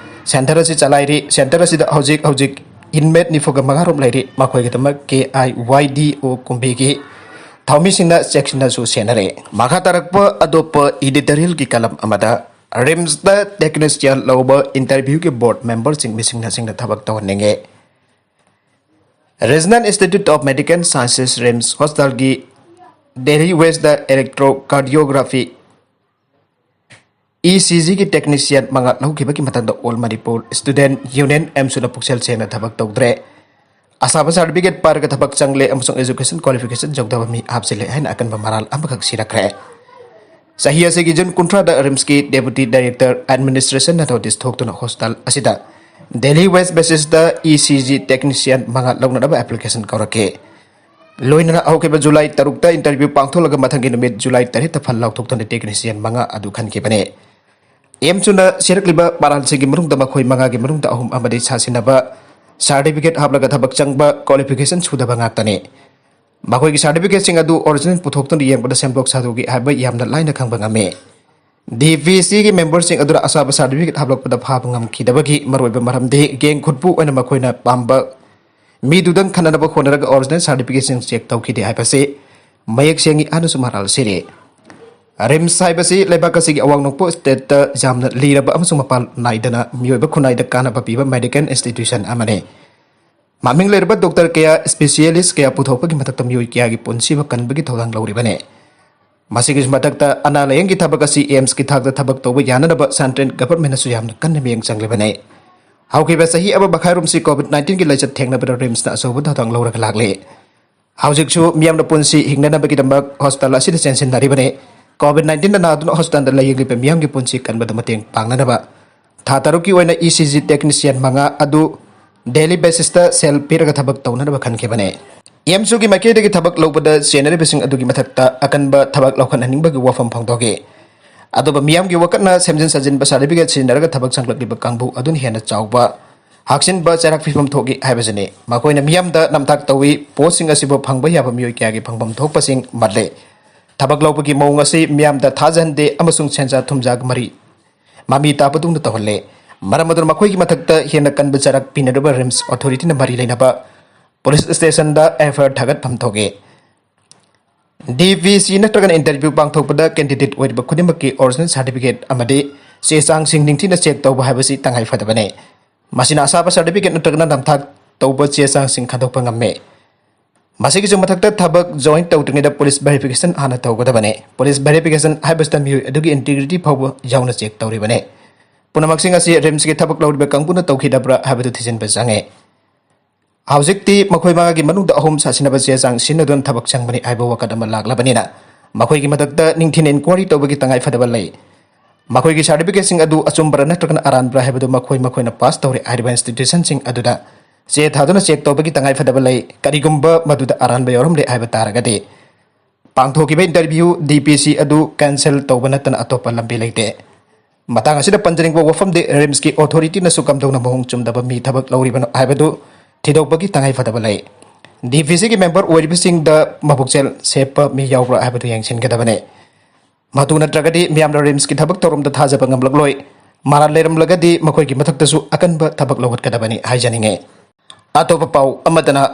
ꯁꯦꯟꯇꯔ ꯑꯁꯤ ꯆꯂꯥꯏꯔꯤ꯫ ꯁꯦꯟꯇꯔ ꯑꯁꯤꯗ ꯍꯧꯖꯤꯛ ꯍꯧꯖꯤꯛ ꯏꯟꯃꯦꯠ ꯅꯤꯐꯨꯒ ꯃꯉꯥ ꯔꯣꯝ ꯂꯩꯔꯤ꯫ ꯃꯈꯣꯏꯒꯤꯗꯃꯛ ꯀꯦ ꯑꯥꯏ ꯋꯥꯏ ꯗꯤ ꯑꯣ ꯀꯨꯝꯕꯤꯒꯤ ꯊꯧꯃꯤꯁꯤꯡꯅ ꯆꯦꯛꯁꯤꯟꯅꯁꯨ ꯁꯦꯟꯅꯔꯦ꯫ ꯃꯈꯥ ꯇꯥꯔꯛꯄ ꯑꯇꯣꯞꯄ ꯏꯗꯤꯇꯣꯔꯤꯌꯦꯜꯒꯤ ꯀꯂꯝ ꯑꯃꯗ, ꯔꯤꯝꯁꯇ ꯇꯦꯛꯅꯤꯁꯤꯌꯥꯟ ꯂꯧꯕ ꯏꯟꯇꯔꯚ꯭ꯌꯨꯒꯤ ꯕꯣꯔꯗ ꯃꯦꯝꯕꯔꯁꯤꯡ ꯃꯤꯁꯤꯡꯅ ꯁꯤꯡꯅ ꯊꯕꯛ ꯇꯧꯍꯟꯅꯤꯡꯉꯦ꯫ Regional institute of medical sciences RIMS ꯍꯣꯁꯄꯤꯇꯥꯜꯒꯤ ꯗꯦꯜꯂꯤ ꯋꯦꯁꯇ ꯏꯂꯦꯛꯇ꯭ꯔꯣꯀꯥꯔꯗꯤꯌꯣꯒ꯭ꯔꯥꯐꯤ ꯏ ꯁꯤ ꯖꯤꯒꯤ ꯇꯦꯛꯅꯤꯁꯤꯌꯥꯟ ꯃꯉꯥ ꯂꯧꯈꯤꯕꯒꯤ ꯃꯇꯥꯡꯗ ꯑꯣꯜ ꯃꯅꯤꯄꯨꯔ ꯁ꯭ꯇꯨꯗꯦꯟꯠ ꯌꯨꯅꯤꯌꯟ ꯑꯦꯝꯁꯨꯅ ꯄꯨꯛꯆꯦꯜ ꯁꯦꯡꯅ ꯊꯕꯛ ꯇꯧꯗ꯭ꯔꯦ꯫ ꯑꯁꯥꯕ ꯁꯥꯔꯇꯤꯐꯤꯀꯦꯠ ꯄꯥꯏꯔꯒ ꯊꯕꯛ ꯆꯪꯂꯦ ꯑꯃꯁꯨꯡ ꯑꯦꯖꯨꯀꯦꯁꯟ ꯀ꯭ꯋꯥꯂꯤꯐꯤꯀꯦꯁꯟ ꯌꯧꯗꯕ ꯃꯤ ꯍꯥꯞꯆꯤꯜꯂꯦ ꯍꯥꯏꯅ ꯑꯀꯟꯕ ꯃꯔꯥꯜ ꯑꯃꯈꯛ ꯁꯤꯔꯛꯈ꯭ꯔꯦ꯫ ꯆꯍꯤ ꯑꯁꯤꯒꯤ ꯖꯨꯟ ꯀꯨꯟꯊ꯭ꯔꯥꯗ ꯔꯤꯝꯁꯀꯤ ꯗꯦꯄꯨꯇꯤ ꯗꯥꯏꯔꯦꯛꯇꯔ ꯑꯦꯗꯃꯤꯅꯤꯁꯇ꯭ꯔꯦꯁꯟꯅ ꯅꯣꯇꯤꯁ ꯊꯣꯛꯇꯨꯅ ꯍꯣꯁꯄꯤꯇꯥꯜ ꯑꯁꯤꯗ daily west ꯕꯦꯁꯤꯁꯇ E C G technician ꯃꯉꯥ ꯂꯧꯅꯅꯕ ꯑꯦꯄ꯭ꯂꯤꯀꯦꯁꯟ ꯀꯧꯔꯛꯈꯤ꯫ ꯂꯣꯏꯅꯅ ꯍꯧꯈꯤꯕ ꯖꯨꯂꯥꯏ ꯇꯔꯨꯛꯇ ꯏꯟꯇꯔꯚ꯭ꯌꯨ ꯄꯥꯡꯊꯣꯛꯂꯒ ꯃꯊꯪꯒꯤ ꯅꯨꯃꯤꯠ ꯖꯨꯂꯥꯏ ꯇꯔꯦꯠꯇ ꯐꯜ ꯂꯥꯎꯊꯣꯛꯇꯨꯅ ꯇꯦꯛꯅꯤꯁꯤꯌꯥꯟ ꯃꯉꯥ ꯑꯗꯨ ꯈꯟꯈꯤꯕꯅꯤ꯫ ꯑꯦꯝꯁꯨꯅ ꯁꯤꯔꯛꯂꯤꯕ ꯃꯔꯥꯜꯁꯤꯡꯒꯤ ꯃꯅꯨꯡꯗ ꯃꯈꯣꯏ ꯃꯉꯥꯒꯤ ꯃꯅꯨꯡꯗ ꯑꯍꯨꯝ ꯑꯃꯗꯤ ꯁꯥꯁꯤꯟꯅꯕ, ꯁꯥꯔꯇꯤꯐꯤꯀꯦꯠ ꯍꯥꯞꯂꯒ ꯊꯕꯛ ꯆꯪꯕ, ꯀ꯭ꯋꯥꯂꯤꯐꯤꯀꯦꯁꯟ ꯁꯨꯗꯕ ꯉꯥꯛꯇꯅꯤ꯫ ꯃꯈꯣꯏꯒꯤ ꯁꯥꯔꯇꯤꯐꯤꯀꯦꯠꯁꯤꯡ ꯑꯗꯨ ꯑꯣꯔꯤꯖꯤꯅꯦꯜ ꯄꯨꯊꯣꯛꯇꯨꯅ ꯌꯦꯡꯕꯗ ꯁꯦꯝꯗꯣꯛ ꯁꯥꯗꯣꯛꯏ ꯍꯥꯏꯕ ꯌꯥꯝꯅ ꯂꯥꯏꯅ ꯈꯪꯕ ꯉꯝꯃꯤ꯫ ꯗꯤ ꯄꯤ ꯁꯤꯒꯤ ꯃꯦꯝꯕꯔꯁꯤꯡ ꯑꯗꯨꯅ ꯑꯁꯥꯕ ꯁꯥꯔꯇꯤꯐꯤꯀꯦꯠ ꯍꯥꯞꯂꯛꯄꯗ ꯐꯥꯕ ꯉꯝꯈꯤꯗꯕꯒꯤ ꯃꯔꯨꯑꯣꯏꯕ ꯃꯔꯝꯗꯤ ꯒꯦꯡ ꯈꯨꯠꯄꯨ ꯑꯣꯏꯅ ꯃꯈꯣꯏꯅ ꯄꯥꯝꯕ ꯃꯤꯗꯨꯗꯪ ꯈꯟꯅꯅꯕ ꯍꯣꯠꯅꯔꯒ ꯑꯣꯔꯤꯖꯤꯅꯦꯜ ꯁꯥꯔꯇꯤꯐꯤꯀꯦꯠꯁꯤꯡ ꯆꯦꯛ ꯇꯧꯈꯤꯗꯦ ꯍꯥꯏꯕꯁꯤ ꯃꯌꯦꯛ ꯁꯦꯡꯏ ꯍꯥꯏꯅꯁꯨ ꯃꯔꯥꯜ ꯁꯤꯔꯤ꯫ ꯔꯤꯝꯁ ꯍꯥꯏꯕꯁꯤ ꯂꯩꯕꯥꯛ ꯑꯁꯤꯒꯤ ꯑꯋꯥꯡ ꯅꯣꯡꯄꯣꯛ ꯁ꯭ꯇꯦꯠꯇ ꯌꯥꯝꯅ ꯂꯤꯔꯕ ꯑꯃꯁꯨꯡ ꯃꯄꯥꯟ ꯅꯥꯏꯗꯅ ꯃꯤꯑꯣꯏꯕ ꯈꯨꯟꯅꯥꯏꯗ ꯀꯥꯟꯅꯕ ꯄꯤꯕ ꯃꯦꯗꯤꯀꯦꯜ ꯏꯟꯁꯇꯤꯇ꯭ꯌꯨꯁꯟ ꯑꯃꯅꯤ꯫ ꯃꯃꯤꯡ ꯂꯩꯔꯕ ꯗꯣꯛꯇꯔ ꯀꯌꯥ, ꯏꯁꯄꯤꯁꯤꯌꯦꯂꯤꯁ ꯀꯌꯥ ꯄꯨꯊꯣꯛꯄꯒꯤ ꯃꯊꯛꯇ ꯃꯤꯑꯣꯏ ꯀꯌꯥꯒꯤ ꯄꯨꯟꯁꯤꯕꯨ ꯀꯟꯕꯒꯤ ꯊꯧꯗꯥꯡ ꯂꯧꯔꯤꯕꯅꯤ꯫ ꯃꯁꯤꯒꯤ ꯃꯊꯛꯇ ꯑꯅꯥ ꯂꯥꯌꯦꯡꯒꯤ ꯊꯕꯛ ꯑꯁꯤ ꯑꯦꯝꯁꯀꯤ ꯊꯥꯛꯇ ꯊꯕꯛ ꯇꯧꯕ ꯌꯥꯅꯅꯕ ꯁꯦꯟꯇ꯭ꯔꯦꯜ ꯒꯚꯔꯟꯃꯦꯟꯠꯅꯁꯨ ꯌꯥꯝꯅ ꯀꯟꯅ ꯃꯤꯠꯌꯦꯡ ꯆꯪꯂꯤꯕꯅꯤ꯫ ꯍꯧꯈꯤꯕ ꯆꯍꯤ ꯑꯃ ꯃꯈꯥꯏꯔꯣꯝꯁꯤ ꯀꯣꯚꯤꯗ ꯅꯥꯏꯟꯇꯤꯟꯒꯤ ꯂꯥꯏꯆꯠ ꯊꯦꯡꯅꯕꯗ ꯔꯤꯝꯁꯅ ꯑꯆꯧꯕ ꯊꯧꯗꯥꯡ ꯂꯧꯔꯒ ꯂꯥꯛꯂꯤ꯫ ꯍꯧꯖꯤꯛꯁꯨ ꯃꯤꯌꯥꯝꯅ ꯄꯨꯟꯁꯤ ꯍꯤꯡꯅꯅꯕꯒꯤꯗꯃꯛ ꯍꯣꯁꯄꯤꯇꯥꯜ ꯑꯁꯤꯗ ꯆꯦꯟꯁꯤꯟꯅꯔꯤꯕꯅꯤ꯫ ꯀꯣꯚꯤꯗ ꯅꯥꯏꯟꯇꯤꯟꯗ ꯅꯥꯗꯨꯅ ꯍꯣꯁꯄꯤꯇꯥꯜꯗ ꯂꯥꯌꯦꯡꯂꯤꯕ ꯃꯤꯌꯥꯝꯒꯤ ꯄꯨꯟꯁꯤ ꯀꯟꯕꯗ ꯃꯇꯦꯡ ꯄꯥꯡꯅꯅꯕ ꯊꯥ ꯇꯔꯨꯛꯀꯤ ꯑꯣꯏꯅ ꯏ ꯁꯤ ꯖꯤ ꯇꯦꯛꯅꯤꯁꯤꯌꯟ ꯃꯉꯥ ꯑꯗꯨ ꯗꯦꯂꯤ ꯕꯦꯁꯤꯁꯇ ꯁꯦꯜ ꯄꯤꯔꯒ ꯊꯕꯛ ꯇꯧꯅꯅꯕ ꯈꯟꯈꯤꯕꯅꯤ꯫ ꯑꯦꯝꯁꯨꯒꯤ ꯃꯥꯏꯀꯩꯗꯒꯤ ꯊꯕꯛ ꯂꯧꯕꯗ ꯆꯦꯟꯅꯔꯤꯕꯁꯤꯡ ꯑꯗꯨꯒꯤ ꯃꯊꯛꯇ ꯑꯀꯟꯕ ꯊꯕꯛ ꯂꯧꯈꯠꯍꯟꯅꯤꯡꯕꯒꯤ ꯋꯥꯐꯝ ꯐꯣꯡꯗꯣꯛꯈꯤ꯫ ꯑꯗꯨꯕꯨ ꯃꯤꯌꯥꯝꯒꯤ ꯋꯥꯀꯠꯅ ꯁꯦꯝꯖꯤꯟ ꯁꯥꯖꯤꯟꯕ ꯁꯥꯔꯇꯤꯐꯤꯀꯦꯠ ꯁꯤꯖꯤꯟꯅꯔꯒ ꯊꯕꯛ ꯁꯪꯂꯛꯂꯤꯕ ꯀꯥꯡꯕꯨ ꯑꯗꯨꯅ ꯍꯦꯟꯅ ꯆꯥꯎꯕ ꯍꯥꯛꯆꯤꯟꯕ ꯆꯩꯔꯥꯛ ꯄꯤꯐꯝ ꯊꯣꯛꯏ ꯍꯥꯏꯕꯁꯤꯅꯤ꯫ ꯃꯈꯣꯏꯅ ꯃꯤꯌꯥꯝꯗ ꯅꯝꯊꯥꯛ ꯇꯧꯏ, ꯄꯣꯁꯁꯤꯡ ꯑꯁꯤꯕꯨ ꯐꯪꯕ ꯌꯥꯕ ꯃꯤꯑꯣꯏ ꯀꯌꯥꯒꯤ ꯐꯪꯐꯝ ꯊꯣꯛꯄꯁꯤꯡ ꯃꯠꯂꯤ꯫ ꯊꯕꯛ ꯂꯧꯕꯒꯤ ꯃꯑꯣꯡ ꯑꯁꯤ ꯃꯤꯌꯥꯝꯗ ꯊꯥꯖꯍꯟꯗꯦ ꯑꯃꯁꯨꯡ ꯁꯦꯟꯖꯥ ꯊꯨꯝꯖꯥꯒ ꯃꯔꯤ ꯃꯃꯤ ꯇꯥꯕꯗꯧꯅ ꯇꯧꯍꯜꯂꯦ꯫ ꯃꯔꯝ ꯑꯗꯨꯅ ꯃꯈꯣꯏꯒꯤ ꯃꯊꯛꯇ ꯍꯦꯟꯅ ꯀꯟꯕ ꯆꯩꯔꯥꯛ ꯄꯤꯅꯅꯕ ꯔꯤꯝꯁ ꯑꯣꯊꯣꯔꯤꯇꯤꯅ ꯃꯔꯤ ꯂꯩꯅꯕ ꯄꯨꯂꯤꯁ ꯁ꯭ꯇꯦꯁꯟꯗ ꯑꯦꯐ ꯑꯥꯏ ꯑꯥꯔ ꯊꯥꯒꯠꯐꯝ ꯊꯣꯛꯏ꯫ ꯗꯤ ꯄꯤ ꯁꯤ ꯅꯠꯇ꯭ꯔꯒꯅ ꯏꯟꯇꯔꯚ꯭ꯌꯨ ꯄꯥꯡꯊꯣꯛꯄꯗ ꯀꯦꯟꯗꯤꯗꯦꯠ ꯑꯣꯏꯔꯤꯕ ꯈꯨꯗꯤꯡꯃꯛꯀꯤ ꯑꯣꯔꯤꯖꯤꯅꯦꯜ ꯁꯥꯔꯇꯤꯐꯤꯀꯦꯠ ꯑꯃꯗꯤ ꯆꯦ ꯆꯥꯡꯁꯤꯡ ꯅꯤꯡꯊꯤꯅ ꯆꯦꯛ ꯇꯧꯕ ꯍꯥꯏꯕꯁꯤ ꯇꯉꯥꯏ ꯐꯗꯕꯅꯤ꯫ ꯃꯁꯤꯅ ꯑꯁꯥꯕ ꯁꯥꯔꯇꯤꯐꯤꯀꯦꯠ ꯅꯠꯇ꯭ꯔꯒꯅ ꯅꯝꯊꯥꯛ ꯇꯧꯕ ꯆꯦ ꯆꯥꯡꯁꯤꯡ ꯈꯟꯗꯣꯛꯄ ꯉꯝꯃꯤ꯫ ꯃꯁꯤꯒꯤꯁꯨ ꯃꯊꯛꯇ ꯊꯕꯛ ꯖꯣꯏꯟ ꯇꯧꯗ꯭ꯔꯤꯉꯩꯗ ꯄꯨꯂꯤꯁ ꯚꯦꯔꯤꯐꯤꯀꯦꯁꯟ ꯍꯥꯟꯅ ꯇꯧꯒꯗꯕꯅꯤ꯫ ꯄꯨꯂꯤꯁ ꯚꯦꯔꯤꯐꯤꯀꯦꯁꯟ ꯍꯥꯏꯕꯁꯤꯗ ꯃꯤꯑꯣꯏ ꯑꯗꯨꯒꯤ ꯏꯟꯇꯤꯒ꯭ꯔꯤꯇꯤ ꯐꯥꯎꯕ ꯌꯥꯎꯅ ꯆꯦꯛ ꯇꯧꯔꯤꯕꯅꯤ꯫ ꯄꯨꯝꯅꯃꯛꯁꯤꯡ ꯑꯁꯤ ꯔꯤꯝꯁꯀꯤ ꯊꯕꯛ ꯂꯧꯔꯤꯕ ꯀꯥꯡꯕꯨꯅ ꯇꯧꯈꯤꯗꯕ꯭ꯔꯥ ꯍꯥꯏꯕꯗꯨ ꯊꯤꯖꯤꯟꯕ ꯆꯪꯉꯤ꯫ ꯍꯧꯖꯤꯛꯇꯤ ꯃꯈꯣꯏ ꯃꯉꯥꯒꯤ ꯃꯅꯨꯡꯗ ꯑꯍꯨꯝ ꯁꯥꯁꯤꯟꯅꯕ ꯆꯦ ꯆꯥꯡ ꯁꯤꯖꯤꯟꯅꯗꯨꯅ ꯊꯕꯛ ꯆꯪꯕꯅꯤ ꯍꯥꯏꯕ ꯋꯥꯀꯠ ꯑꯃ ꯂꯥꯛꯂꯕꯅꯤꯅ ꯃꯈꯣꯏꯒꯤ ꯃꯊꯛꯇ ꯅꯤꯡꯊꯤꯅ ꯏꯟꯀ꯭ꯋꯥꯔꯤ ꯇꯧꯕꯒꯤ ꯇꯉꯥꯏ ꯐꯗꯕ ꯂꯩ꯫ ꯃꯈꯣꯏꯒꯤ ꯁꯥꯔꯇꯤꯐꯤꯀꯦꯠꯁꯤꯡ ꯑꯗꯨ ꯑꯆꯨꯝꯕꯔꯥ ꯅꯠꯇ꯭ꯔꯒꯅ ꯑꯔꯥꯟꯕꯔꯥ ꯍꯥꯏꯕꯗꯨ ꯃꯈꯣꯏ ꯃꯈꯣꯏꯅ ꯄꯥꯁ ꯇꯧꯔꯦ ꯍꯥꯏꯔꯤꯕ ꯏꯟꯁꯇꯤꯇ꯭ꯌꯨꯁꯟꯁꯤꯡ ꯑꯗꯨꯗ ꯆꯦ ꯊꯥꯗꯨꯅ ꯆꯦꯛ ꯇꯧꯕꯒꯤ ꯇꯉꯥꯏ ꯐꯗꯕ ꯂꯩ꯫ ꯀꯔꯤꯒꯨꯝꯕ ꯃꯗꯨꯗ ꯑꯔꯥꯟꯕ ꯌꯥꯎꯔꯝꯂꯦ ꯍꯥꯏꯕ ꯇꯥꯔꯒꯗꯤ ꯄꯥꯡꯊꯣꯛꯈꯤꯕ ꯏꯟꯇꯔꯚ꯭ꯌꯨ ꯗꯤ ꯄꯤ ꯁꯤ ꯑꯗꯨ ꯀꯦꯟꯁꯦꯜ ꯇꯧꯕ ꯅꯠꯇꯅ ꯑꯇꯣꯞꯄ ꯂꯝꯕꯤ ꯂꯩꯇꯦ꯫ ꯃꯇꯥꯡ ꯑꯁꯤꯗ ꯄꯟꯖꯅꯤꯡꯕ ꯋꯥꯐꯝꯗꯤ ꯔꯤꯝꯁꯀꯤ ꯑꯣꯊꯣꯔꯤꯇꯤꯅꯁꯨ ꯀꯝꯗꯧꯅ ꯃꯑꯣꯡ ꯆꯨꯝꯗꯕ ꯃꯤ ꯊꯕꯛ ꯂꯧꯔꯤꯕꯅꯣ ꯍꯥꯏꯕꯗꯨ ꯊꯤꯗꯣꯛꯄꯒꯤ ꯇꯉꯥꯏ ꯐꯗꯕ ꯂꯩ꯫ ꯗꯤ ꯄꯤ ꯁꯤꯒꯤ ꯃꯦꯝꯕꯔ ꯑꯣꯏꯔꯤꯕꯁꯤꯡꯗ ꯃꯕꯨꯛꯆꯦꯜ ꯁꯦꯞꯄ ꯃꯤ ꯌꯥꯎꯕ꯭ꯔꯥ ꯍꯥꯏꯕꯗꯨ ꯌꯦꯡꯁꯤꯟꯒꯗꯕꯅꯤ꯫ ꯃꯗꯨ ꯅꯠꯇ꯭ꯔꯒꯗꯤ ꯃꯤꯌꯥꯝꯅ ꯔꯤꯝꯁꯀꯤ ꯊꯕꯛ ꯊꯧꯔꯝꯗ ꯊꯥꯖꯕ ꯉꯝꯂꯛꯂꯣꯏ꯫ ꯃꯔꯥꯜ ꯂꯩꯔꯝꯂꯒꯗꯤ ꯃꯈꯣꯏꯒꯤ ꯃꯊꯛꯇꯁꯨ ꯑꯀꯟꯕ ꯊꯕꯛ ꯂꯧꯈꯠꯀꯗꯕꯅꯤ ꯍꯥꯏꯖꯅꯤꯡꯉꯤ꯫ ꯑꯇꯣꯞꯄ ꯄꯥꯎ ꯑꯃꯗꯅ,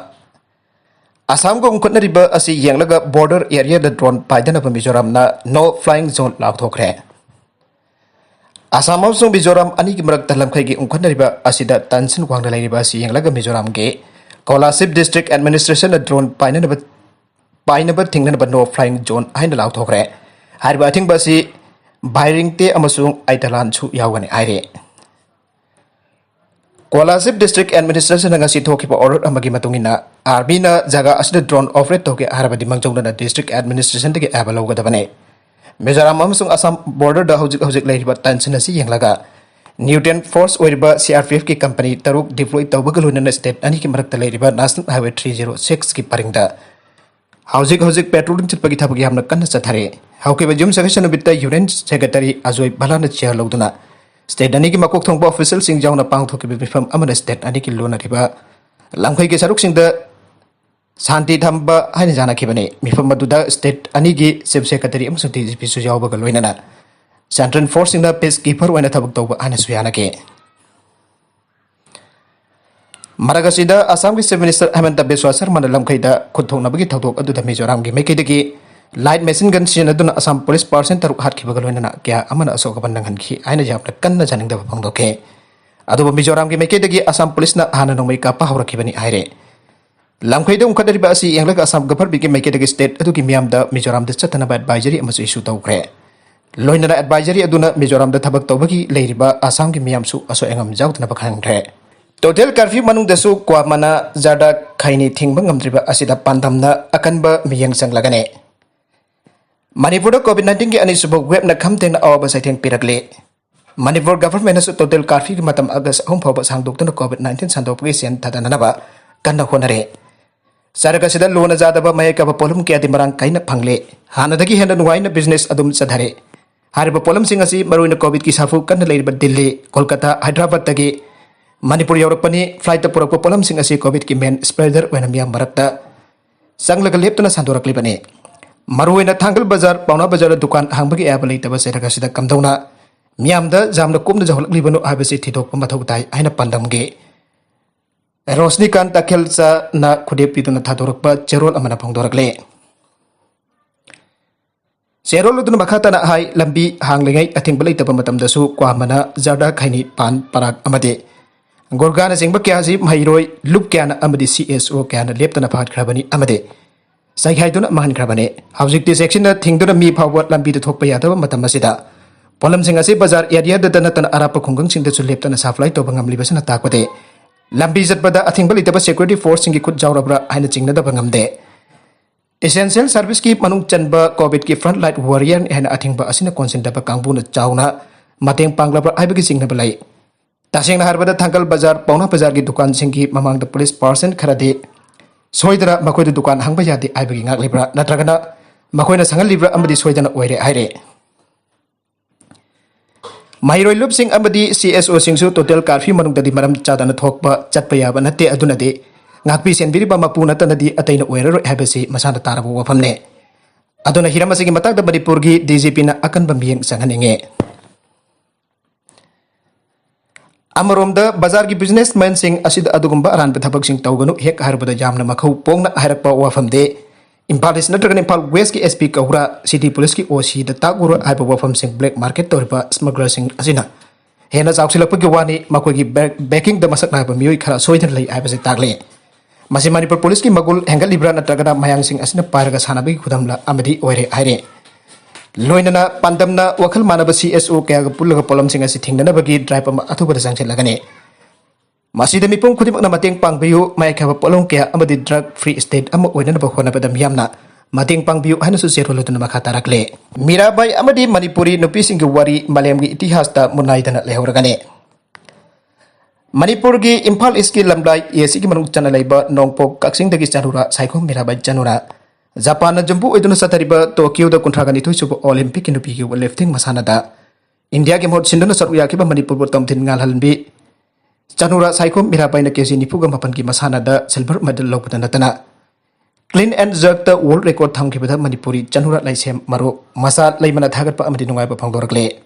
ꯑꯁꯥꯝꯒ ꯎꯪꯈꯠꯅꯔꯤꯕ ꯑꯁꯤ ꯌꯦꯡꯂꯒ border areaꯗ drone ꯄꯥꯏꯗꯅꯕ ꯃꯤꯖꯣꯔꯥꯝꯅ no flying zone ꯂꯥꯎꯊꯣꯛꯈ꯭ꯔꯦ꯫ Assam ꯑꯃꯁꯨꯡ ꯃꯤꯖꯣꯔꯥꯝ ꯑꯅꯤꯒꯤ ꯃꯔꯛꯇ ꯂꯝꯈꯩꯒꯤ ꯎꯪꯈꯠꯅꯔꯤꯕ ꯑꯁꯤꯗ tension ꯋꯥꯡꯅ ꯂꯩꯔꯤꯕ ꯑꯁꯤ ꯌꯦꯡꯂꯒ ꯃꯤꯖꯣꯔꯥꯝꯒꯤ Kolasib district administrationꯅ drone ꯄꯥꯏꯅꯅꯕ, ꯄꯥꯏꯅꯕ ꯊꯤꯡꯅꯅꯕ no flying zone ꯍꯥꯏꯅ ꯂꯥꯎꯊꯣꯛꯈ꯭ꯔꯦ꯫ ꯍꯥꯏꯔꯤꯕ ꯑꯊꯤꯡꯕ ꯑꯁꯤ ꯕꯥꯏꯔꯤꯡꯇꯦ ꯑꯃꯁꯨꯡ ꯑꯩꯇꯂꯥꯟꯁꯨ ꯌꯥꯎꯒꯅꯤ ꯍꯥꯏꯔꯤ꯫ ꯀꯣꯂꯥꯁꯤꯕ district administrationꯅ ꯉꯁꯤ ꯊꯣꯛꯈꯤꯕ order ꯑꯃꯒꯤ ꯃꯇꯨꯡ ꯏꯟꯅ, armyꯅ ꯖꯒꯥ ꯑꯁꯤꯗ drone operate ꯇꯧꯒꯦ ꯍꯥꯏꯔꯕꯗꯤ ꯃꯥꯡꯖꯧꯅꯅ district administrationꯗꯒꯤ ꯑꯌꯥꯕ ꯂꯧꯒꯗꯕꯅꯤ꯫ ꯃꯤꯖꯣꯔꯥꯝ ꯑꯃꯁꯨꯡ ꯑꯁꯥꯝ borderꯗ ꯍꯧꯖꯤꯛ ꯍꯧꯖꯤꯛ ꯂꯩꯔꯤꯕ tension ꯑꯁꯤ ꯌꯦꯡꯂꯒ, neutral force ꯑꯣꯏꯔꯤꯕ C R P Fꯀꯤ company ꯇꯔꯨꯛ deploy ꯇꯧꯕꯒ ꯂꯣꯏꯅꯅ state ꯑꯅꯤꯒꯤ ꯃꯔꯛꯇ ꯂꯩꯔꯤꯕ National Highway three zero sixꯀꯤ ꯄꯔꯤꯡꯗ ꯍꯧꯖꯤꯛ ꯍꯧꯖꯤꯛ patrolling ꯆꯠꯄꯒꯤ ꯊꯕꯛ ꯌꯥꯝꯅ ꯀꯟꯅ ꯆꯠꯊꯔꯤ꯫ ꯍꯧꯈꯤꯕ ꯌꯨꯝꯁꯀꯩꯁ ꯅꯨꯃꯤꯠꯇ Union Secretary ꯑꯖꯣꯏ ꯚꯂꯥꯅ chair ꯂꯧꯗꯨꯅ state ꯑꯅꯤꯒꯤ ꯃꯀꯣꯛ ꯊꯣꯡꯕ officialꯁꯤꯡ ꯌꯥꯎꯅ ꯄꯥꯡꯊꯣꯛꯈꯤꯕ ꯃꯤꯐꯝ ꯑꯃꯅ state ꯑꯅꯤꯒꯤ ꯂꯣꯟꯅꯔꯤꯕ ꯂꯝꯈꯩꯒꯤ ꯁꯔꯨꯛꯁꯤꯡꯗ ꯁꯥꯟꯇꯤ ꯊꯝꯕ ꯍꯥꯏꯅ ꯌꯥꯅꯈꯤꯕꯅꯤ꯫ ꯃꯤꯐꯝ ꯑꯗꯨꯗ state ꯑꯅꯤꯒꯤ chief secretary ꯑꯃꯁꯨꯡ D G Pꯁꯨ ꯌꯥꯎꯕꯒ ꯂꯣꯏꯅꯅ central forceꯁꯤꯡꯅ peacekeeper ꯑꯣꯏꯅ ꯊꯕꯛ ꯇꯧꯕ ꯍꯥꯏꯅꯁꯨ ꯌꯥꯅꯈꯤ꯫ ꯃꯔꯛ ꯑꯁꯤꯗ, ꯑꯁꯥꯝꯒꯤ Chief Minister ꯍꯤꯃꯟꯇ ꯕꯤꯁ꯭ꯋꯥ ꯁꯔꯃꯅ ꯂꯝꯈꯩꯗ ꯈꯨꯠ ꯊꯣꯛꯅꯕꯒꯤ ꯊꯧꯗꯣꯛ ꯑꯗꯨꯗ ꯃꯤꯖꯣꯔꯥꯝꯒꯤ ꯃꯥꯏꯀꯩꯗꯒꯤ light machine gun ꯁꯤꯖꯤꯟꯅꯗꯨꯅ ꯑꯁꯥꯝ police person ꯇꯔꯨꯛ ꯍꯥꯠꯈꯤꯕꯒ ꯂꯣꯏꯅꯅ ꯀꯌꯥ ꯑꯃꯅ ꯑꯁꯣꯛ ꯑꯄꯟ ꯅꯪꯍꯟꯈꯤ ꯍꯥꯏꯅ ꯌꯥꯝꯅ ꯀꯟꯅ ꯌꯥꯅꯤꯡꯗꯕ ꯐꯣꯡꯗꯣꯛꯈꯤ꯫ ꯑꯗꯨꯕꯨ ꯃꯤꯖꯣꯔꯥꯝꯒꯤ ꯃꯥꯏꯀꯩꯗꯒꯤ ꯑꯁꯥꯝ policeꯅ ꯍꯥꯟꯅ ꯅꯣꯡꯃꯩ ꯀꯥꯞꯄ ꯍꯧꯔꯛꯈꯤꯕꯅꯤ ꯍꯥꯏꯔꯦ꯫ ꯂꯝꯈꯩꯗ ꯎꯪꯈꯠꯅꯔꯤꯕ ꯑꯁꯤ ꯌꯦꯡꯂꯒ ꯑꯁꯥꯝ governmentꯀꯤ ꯃꯥꯏꯀꯩꯗꯒꯤ state ꯑꯗꯨꯒꯤ ꯃꯤꯌꯥꯝꯗ ꯃꯤꯖꯣꯔꯥꯝꯗ ꯆꯠꯇꯅꯕ advisory ꯑꯃꯁꯨ issue ꯇꯧꯈ꯭ꯔꯦ꯫ ꯂꯣꯏꯅꯅ advisory ꯑꯗꯨꯅ ꯃꯤꯖꯣꯔꯥꯝꯗ ꯊꯕꯛ ꯇꯧꯕꯒꯤ ꯂꯩꯔꯤꯕ ꯑꯁꯥꯝꯒꯤ ꯃꯤꯌꯥꯝꯁꯨ ꯑꯁꯣꯏ ꯑꯉꯥꯝ ꯌꯥꯎꯗꯅꯕ ꯈꯪꯍꯟꯈ꯭ꯔꯦ꯫ Total curfew ꯃꯅꯨꯡꯗꯁꯨ ꯀ꯭ꯋꯥ ꯃꯅꯥ ꯖꯔꯗꯥ ꯈꯩꯅꯤ ꯊꯤꯡꯕ ꯉꯝꯗ꯭ꯔꯤꯕ ꯑꯁꯤꯗ ꯄꯥꯟꯗꯝꯅ ꯑꯀꯟꯕ ꯃꯤꯠꯌꯦꯡ ꯆꯪꯂꯒꯅꯤ꯫ ꯃꯅꯤꯄꯨꯔꯗ COVID nineteenꯒꯤ ꯑꯅꯤꯁꯨꯕ waveꯅ ꯈꯝ ꯊꯦꯡꯅ ꯑꯋꯥꯕ ꯆꯩꯊꯦꯡ ꯄꯤꯔꯛꯂꯤ꯫ ꯃꯅꯤꯄꯨꯔ governmentꯅꯁꯨ total curfewꯒꯤ ꯃꯇꯝ August ꯑꯍꯨꯝ ꯐꯥꯎꯕ ꯁꯥꯡꯗꯣꯛꯇꯨꯅ COVID nineteen ꯁꯟꯗꯣꯛꯄꯒꯤ ꯁꯦꯟ ꯊꯥꯗꯅꯅꯕ ꯀꯟꯅ ꯍꯣꯠꯅꯔꯤ꯫ ꯆꯔꯛ ꯑꯁꯤꯗ ꯂꯨꯅ ꯆꯥꯗꯕ ꯃꯍꯩ ꯀꯥꯕ ꯄꯣꯠꯂꯝ ꯀꯌꯥꯗꯤ ꯃꯔꯥꯡ ꯀꯥꯏꯅ ꯐꯪꯂꯦ꯫ ꯍꯥꯟꯅꯗꯒꯤ ꯍꯦꯟꯅ ꯅꯨꯡꯉꯥꯏꯅ business ꯑꯗꯨꯝ ꯆꯠꯊꯔꯦ꯫ ꯍꯥꯏꯔꯤꯕ ꯄꯣꯠꯂꯝꯁꯤꯡ ꯑꯁꯤ ꯃꯔꯨꯑꯣꯏꯅ COVIDꯀꯤ ꯁꯥꯐꯨ ꯀꯟꯅ ꯂꯩꯔꯤꯕ ꯗꯤꯜꯂꯤ, ꯀꯣꯜꯀꯇꯥ, ꯍꯥꯏꯗ꯭ꯔꯕꯥꯗꯇꯒꯤ ꯃꯅꯤꯄꯨꯔ ꯌꯧꯔꯛꯄꯅꯤ꯫ Flightꯇ ꯄꯨꯔꯛꯄ ꯄꯣꯠꯂꯝꯁꯤꯡ ꯑꯁꯤ COVIDꯀꯤ main spreader ꯑꯣꯏꯅ ꯃꯤꯌꯥꯝ ꯃꯔꯛꯇ ꯆꯪꯂꯒ ꯂꯦꯞꯇꯨꯅ ꯁꯟꯗꯣꯔꯛꯂꯤꯕꯅꯤ꯫ ꯃꯔꯨꯑꯣꯏꯅ ꯊꯥꯡꯒꯜ ꯕꯖꯥꯔ, ꯄꯥꯎꯅꯥ ꯕꯖꯥꯔꯗ ꯗꯨꯀꯥꯟ ꯍꯥꯡꯕꯒꯤ ꯑꯌꯥꯕ ꯂꯩꯇꯕ ꯆꯩꯔꯛ ꯑꯁꯤꯗ ꯀꯝꯗꯧꯅ ꯃꯤꯌꯥꯝꯗ ꯌꯥꯝꯅ ꯀꯨꯞꯅ ꯌꯧꯍꯜꯂꯛꯂꯤꯕꯅꯣ ꯍꯥꯏꯕꯁꯤ ꯊꯤꯗꯣꯛꯄ ꯃꯊꯧ ꯇꯥꯏ ꯍꯥꯏꯅ ꯄꯥꯟꯗꯝꯒꯤ ꯔꯣꯁꯅꯤꯀꯥꯟ ꯇꯥꯈꯦꯜꯆꯥꯅ ꯈꯨꯗꯦꯞ ꯄꯤꯗꯨꯅ ꯊꯥꯗꯣꯔꯛꯄ ꯆꯦꯔꯣꯜ ꯑꯃꯅ ꯐꯣꯡꯗꯣꯔꯛꯂꯦ꯫ ꯆꯦꯔꯣꯜ ꯑꯗꯨꯅ ꯃꯈꯥ ꯇꯥꯅ ꯍꯥꯏ, ꯂꯝꯕꯤ ꯍꯥꯡꯂꯤꯉꯩ ꯑꯊꯤꯡꯕ ꯂꯩꯇꯕ ꯃꯇꯝꯗꯁꯨ ꯀ꯭ꯋꯥ ꯃꯅꯥ, ꯖꯔꯗꯥ, ꯈꯩꯅꯤ, ꯄꯥꯟ ꯄꯔꯥꯛ ꯑꯃꯗꯤ ꯒꯨꯔꯒꯥꯅꯆꯤꯡꯕ ꯀꯌꯥ ꯑꯁꯤ ꯃꯍꯩꯔꯣꯏ ꯂꯨꯞ ꯀꯌꯥꯅ ꯑꯃꯗꯤ CSO ꯀꯌꯥꯅ ꯂꯦꯞꯇꯅ ꯐꯥꯠꯈ꯭ꯔꯕꯅꯤ ꯑꯃꯗꯤ ꯆꯥꯏꯈꯥꯏꯗꯨꯅ ꯃꯥꯡꯍꯟꯈ꯭ꯔꯕꯅꯤ꯫ ꯍꯧꯖꯤꯛꯇꯤ ꯆꯦꯛꯁꯤꯟꯅ ꯊꯤꯡꯗꯨꯅ ꯃꯤ ꯐꯥꯎꯕ ꯂꯝꯕꯤꯗ ꯊꯣꯛꯄ ꯌꯥꯗꯕ ꯃꯇꯝ ꯑꯁꯤꯗ ꯄꯣꯠꯂꯝꯁꯤꯡ ꯑꯁꯤ ꯕꯖꯥꯔ areaꯗꯇ ꯅꯠꯇꯅ ꯑꯔꯥꯞꯄ ꯈꯨꯡꯒꯪꯁꯤꯡꯗꯁꯨ ꯂꯦꯞꯇꯅ supply ꯇꯧꯕ ꯉꯝꯂꯤꯕꯁꯤꯅ ꯇꯥꯛꯄꯗꯤ ꯂꯝꯕꯤ ꯆꯠꯄꯗ ꯑꯊꯤꯡꯕ ꯂꯩꯇꯕ security forceꯁꯤꯡꯒꯤ ꯈꯨꯠ ꯌꯥꯎꯔꯕ꯭ꯔꯥ ꯍꯥꯏꯅ ꯆꯤꯡꯅꯗꯕ ꯉꯝꯗꯦ꯫ Essential serviceꯀꯤ ꯃꯅꯨꯡ ꯆꯟꯕ COVIDꯀꯤ front line warriorꯅꯤ ꯍꯥꯏꯅ ꯑꯊꯤꯡꯕ ꯑꯁꯤꯅ ꯀꯣꯟꯁꯤꯟꯗꯕ ꯀꯥꯡꯕꯨꯅ ꯆꯥꯎꯅ ꯃꯇꯦꯡ ꯄꯥꯡꯂꯕ꯭ꯔꯥ ꯍꯥꯏꯕꯒꯤ ꯆꯤꯡꯅꯕ ꯂꯩ꯫ ꯇꯁꯦꯡꯅ ꯍꯥꯏꯔꯕꯗ ꯊꯥꯡꯒꯜ ꯕꯖꯥꯔ, ꯄꯥꯎꯅꯥ ꯕꯖꯥꯔꯒꯤ ꯗꯨꯀꯥꯟꯁꯤꯡꯒꯤ ꯃꯃꯥꯡꯗ ꯄꯨꯂꯤꯁ ꯄꯥꯔꯁꯟ ꯈꯔꯗꯤ ꯁꯣꯏꯗꯅ ꯃꯈꯣꯏꯗ ꯗꯨꯀꯥꯟ ꯍꯥꯡꯕ ꯌꯥꯗꯦ ꯍꯥꯏꯕꯒꯤ ꯉꯥꯛꯂꯤꯕ꯭ꯔꯥ ꯅꯠꯇ꯭ꯔꯒꯅ ꯃꯈꯣꯏꯅ ꯁꯪꯍꯜꯂꯤꯕ꯭ꯔꯥ ꯑꯃꯗꯤ ꯁꯣꯏꯗꯅ ꯑꯣꯏꯔꯦ ꯍꯥꯏꯔꯦ꯫ ꯃꯍꯩꯔꯣꯏ ꯂꯨꯞꯁꯤꯡ ꯑꯃꯗꯤ CSOꯁꯤꯡꯁꯨ total curfew ꯃꯅꯨꯡꯗꯗꯤ ꯃꯔꯝ ꯆꯥꯗꯅ ꯊꯣꯛꯄ ꯆꯠꯄ ꯌꯥꯕ ꯅꯠꯇꯦ꯫ ꯑꯗꯨꯅꯗꯤ ꯉꯥꯛꯄꯤ ꯁꯦꯟꯕꯤꯔꯤꯕ ꯃꯄꯨ ꯅꯠꯇꯅꯗꯤ ꯑꯇꯩꯅ ꯑꯣꯏꯔꯔꯣꯏ ꯍꯥꯏꯕꯁꯤ ꯃꯁꯥꯅ ꯇꯥꯔꯕ ꯋꯥꯐꯝꯅꯤ꯫ ꯑꯗꯨꯅ ꯍꯤꯔꯝ ꯑꯁꯤꯒꯤ ꯃꯇꯥꯡꯗ ꯃꯅꯤꯄꯨꯔꯒꯤ DGPꯅ ꯑꯀꯟꯕ ꯃꯤꯠꯌꯦꯡ ꯆꯪꯍꯟꯅꯤꯡꯉꯤ꯫ ꯑꯃꯔꯣꯝꯗ ꯕꯖꯥꯔꯒꯤ businessmanꯁꯤꯡ ꯑꯁꯤꯗ ꯑꯗꯨꯒꯨꯝꯕ ꯑꯔꯥꯟꯕ ꯊꯕꯛꯁꯤꯡ ꯇꯧꯒꯅꯨ, ꯍꯦꯛ ꯍꯥꯏꯔꯕꯗ ꯌꯥꯝꯅ ꯃꯈꯧ ꯄꯣꯡꯅ ꯍꯥꯏꯔꯛꯄ ꯋꯥꯐꯝꯗꯤ ꯏꯝꯐꯥꯜ ꯏꯁ ꯅꯠꯇ꯭ꯔꯒꯅ ꯏꯝꯐꯥꯜ ꯋꯦꯁꯀꯤ SP ꯀꯧꯕ꯭ꯔꯥ, city policeꯀꯤ OCꯗ ꯇꯥꯛꯎꯔꯥ ꯍꯥꯏꯕ ꯋꯥꯐꯝꯁꯤꯡ black market ꯇꯧꯔꯤꯕ smugglerꯁꯤꯡ ꯑꯁꯤꯅ ꯍꯦꯟꯅ ꯆꯥꯎꯁꯤꯜꯂꯛꯄꯒꯤ ꯋꯥꯅꯤ꯫ ꯃꯈꯣꯏꯒꯤ back-, backing ꯗ ꯃꯁꯛ ꯅꯥꯏꯕ ꯃꯤꯑꯣꯏ ꯈꯔ ꯁꯣꯏꯗꯅ ꯂꯩ ꯍꯥꯏꯕꯁꯤ ꯇꯥꯛꯂꯤ꯫ ꯃꯁꯤ ꯃꯅꯤꯄꯨꯔ ꯄꯨꯂꯤꯁꯀꯤ ꯃꯒꯨꯜ ꯍꯦꯟꯒꯠꯂꯤꯕ꯭ꯔꯥ ꯅꯠꯇ꯭ꯔꯒꯅ ꯃꯌꯥꯡꯁꯤꯡ ꯑꯁꯤꯅ ꯄꯥꯏꯔꯒ ꯁꯥꯟꯅꯕꯒꯤ ꯈꯨꯗꯝꯂ ꯑꯃꯗꯤ ꯑꯣꯏꯔꯦ ꯍꯥꯏꯔꯦ꯫ ꯂꯣꯏꯅꯅ ꯄꯥꯟꯗꯝꯅ ꯋꯥꯈꯜ ꯃꯥꯟꯅꯕ CSO ꯀꯌꯥꯒ ꯄꯨꯜꯂꯒ ꯄꯣꯠꯂꯝꯁꯤꯡ ꯑꯁꯤ ꯊꯤꯡꯅꯅꯕꯒꯤ drive ꯑꯃ ꯑꯊꯨꯕꯗ ꯆꯪꯁꯤꯜꯂꯒꯅꯤ꯫ ꯃꯁꯤꯗ ꯃꯤꯄꯨꯝ ꯈꯨꯗꯤꯡꯃꯛꯅ ꯃꯇꯦꯡ ꯄꯥꯡꯕꯤꯌꯨ꯫ ꯃꯌꯥꯏ ꯀꯥꯏꯕ ꯄꯣꯠꯂꯝ ꯀꯌꯥ ꯑꯃꯗꯤ drug free state ꯑꯃ ꯑꯣꯏꯅꯅꯕ ꯍꯣꯠꯅꯕꯗ ꯃꯤꯌꯥꯝꯅ ꯃꯇꯦꯡ ꯄꯥꯡꯕꯤꯌꯨ ꯍꯥꯏꯅꯁꯨ ꯆꯦꯔꯣꯜ ꯑꯗꯨꯅ ꯃꯈꯥ ꯇꯥꯔꯛꯂꯦ꯫ ꯃꯤꯔꯥꯕꯥꯏ ꯑꯃꯗꯤ ꯃꯅꯤꯄꯨꯔꯤ ꯅꯨꯄꯤꯁꯤꯡꯒꯤ ꯋꯥꯔꯤ ꯃꯥꯂꯦꯝꯒꯤ ꯏꯇꯤꯍꯥꯁꯇ ꯃꯨꯟꯅꯥꯏꯗꯅ ꯂꯩꯍꯧꯔꯒꯅꯤ꯫ ꯃꯅꯤꯄꯨꯔꯒꯤ ꯏꯝꯐꯥꯜ ꯏꯁꯀꯤ ꯂꯝꯂꯥꯏ ꯑꯦꯁꯤꯒꯤ ꯃꯅꯨꯡ ꯆꯟꯅ ꯂꯩꯕ ꯅꯣꯡꯄꯣꯛ ꯀꯛꯆꯤꯡꯗꯒꯤ ꯆꯅꯨꯔꯥ ꯁꯥꯏꯈꯣꯝ ꯃꯤꯔꯥꯕꯥꯏ ꯆꯅꯨꯔꯥ ꯖꯄꯥꯟꯅ ꯌꯨꯝꯕꯨ ꯑꯣꯏꯗꯨꯅ ꯆꯠꯊꯔꯤꯕ ꯇꯣꯀꯤꯌꯣꯗ ꯀꯨꯟꯊ꯭ꯔꯥ ꯅꯤꯊꯣꯏ ꯁꯨꯕ ꯑꯣꯂꯤꯝꯄꯤꯛꯀꯤ ꯅꯨꯄꯤꯒꯤ weightlifting ꯃꯁꯥꯟꯅꯗ ꯏꯟꯗꯤꯌꯥꯒꯤ ꯃꯍꯨꯠ ꯁꯤꯟꯗꯨꯅ ꯁꯔꯨꯛ ꯌꯥꯈꯤꯕ ꯃꯅꯤꯄꯨꯔꯕꯨ ꯇꯝꯊꯤꯟ ꯉꯥꯜꯍꯟꯕꯤ ꯆꯅꯨꯔꯥ ꯁꯥꯏꯈꯣꯝ ꯃꯤꯔꯥꯕꯥꯏꯅ ꯀꯦ ꯖꯤ ꯅꯤꯐꯨꯒ ꯃꯥꯄꯟꯒꯤ ꯃꯁꯥꯟꯅꯗ silver medal ꯂꯧꯕꯗ ꯅꯠꯇꯅ, clean and jerkꯇ world record ꯊꯝꯈꯤꯕꯗ Manipuri ꯆꯅꯨꯔꯥ ꯂꯩꯁꯦꯝ ꯃꯔꯨꯞ ꯃꯆꯥ ꯂꯩꯃꯅ ꯊꯥꯒꯠꯄ ꯑꯃꯗꯤ ꯅꯨꯡꯉꯥꯏꯕ ꯐꯣꯡꯗꯣꯔꯛꯂꯦ꯫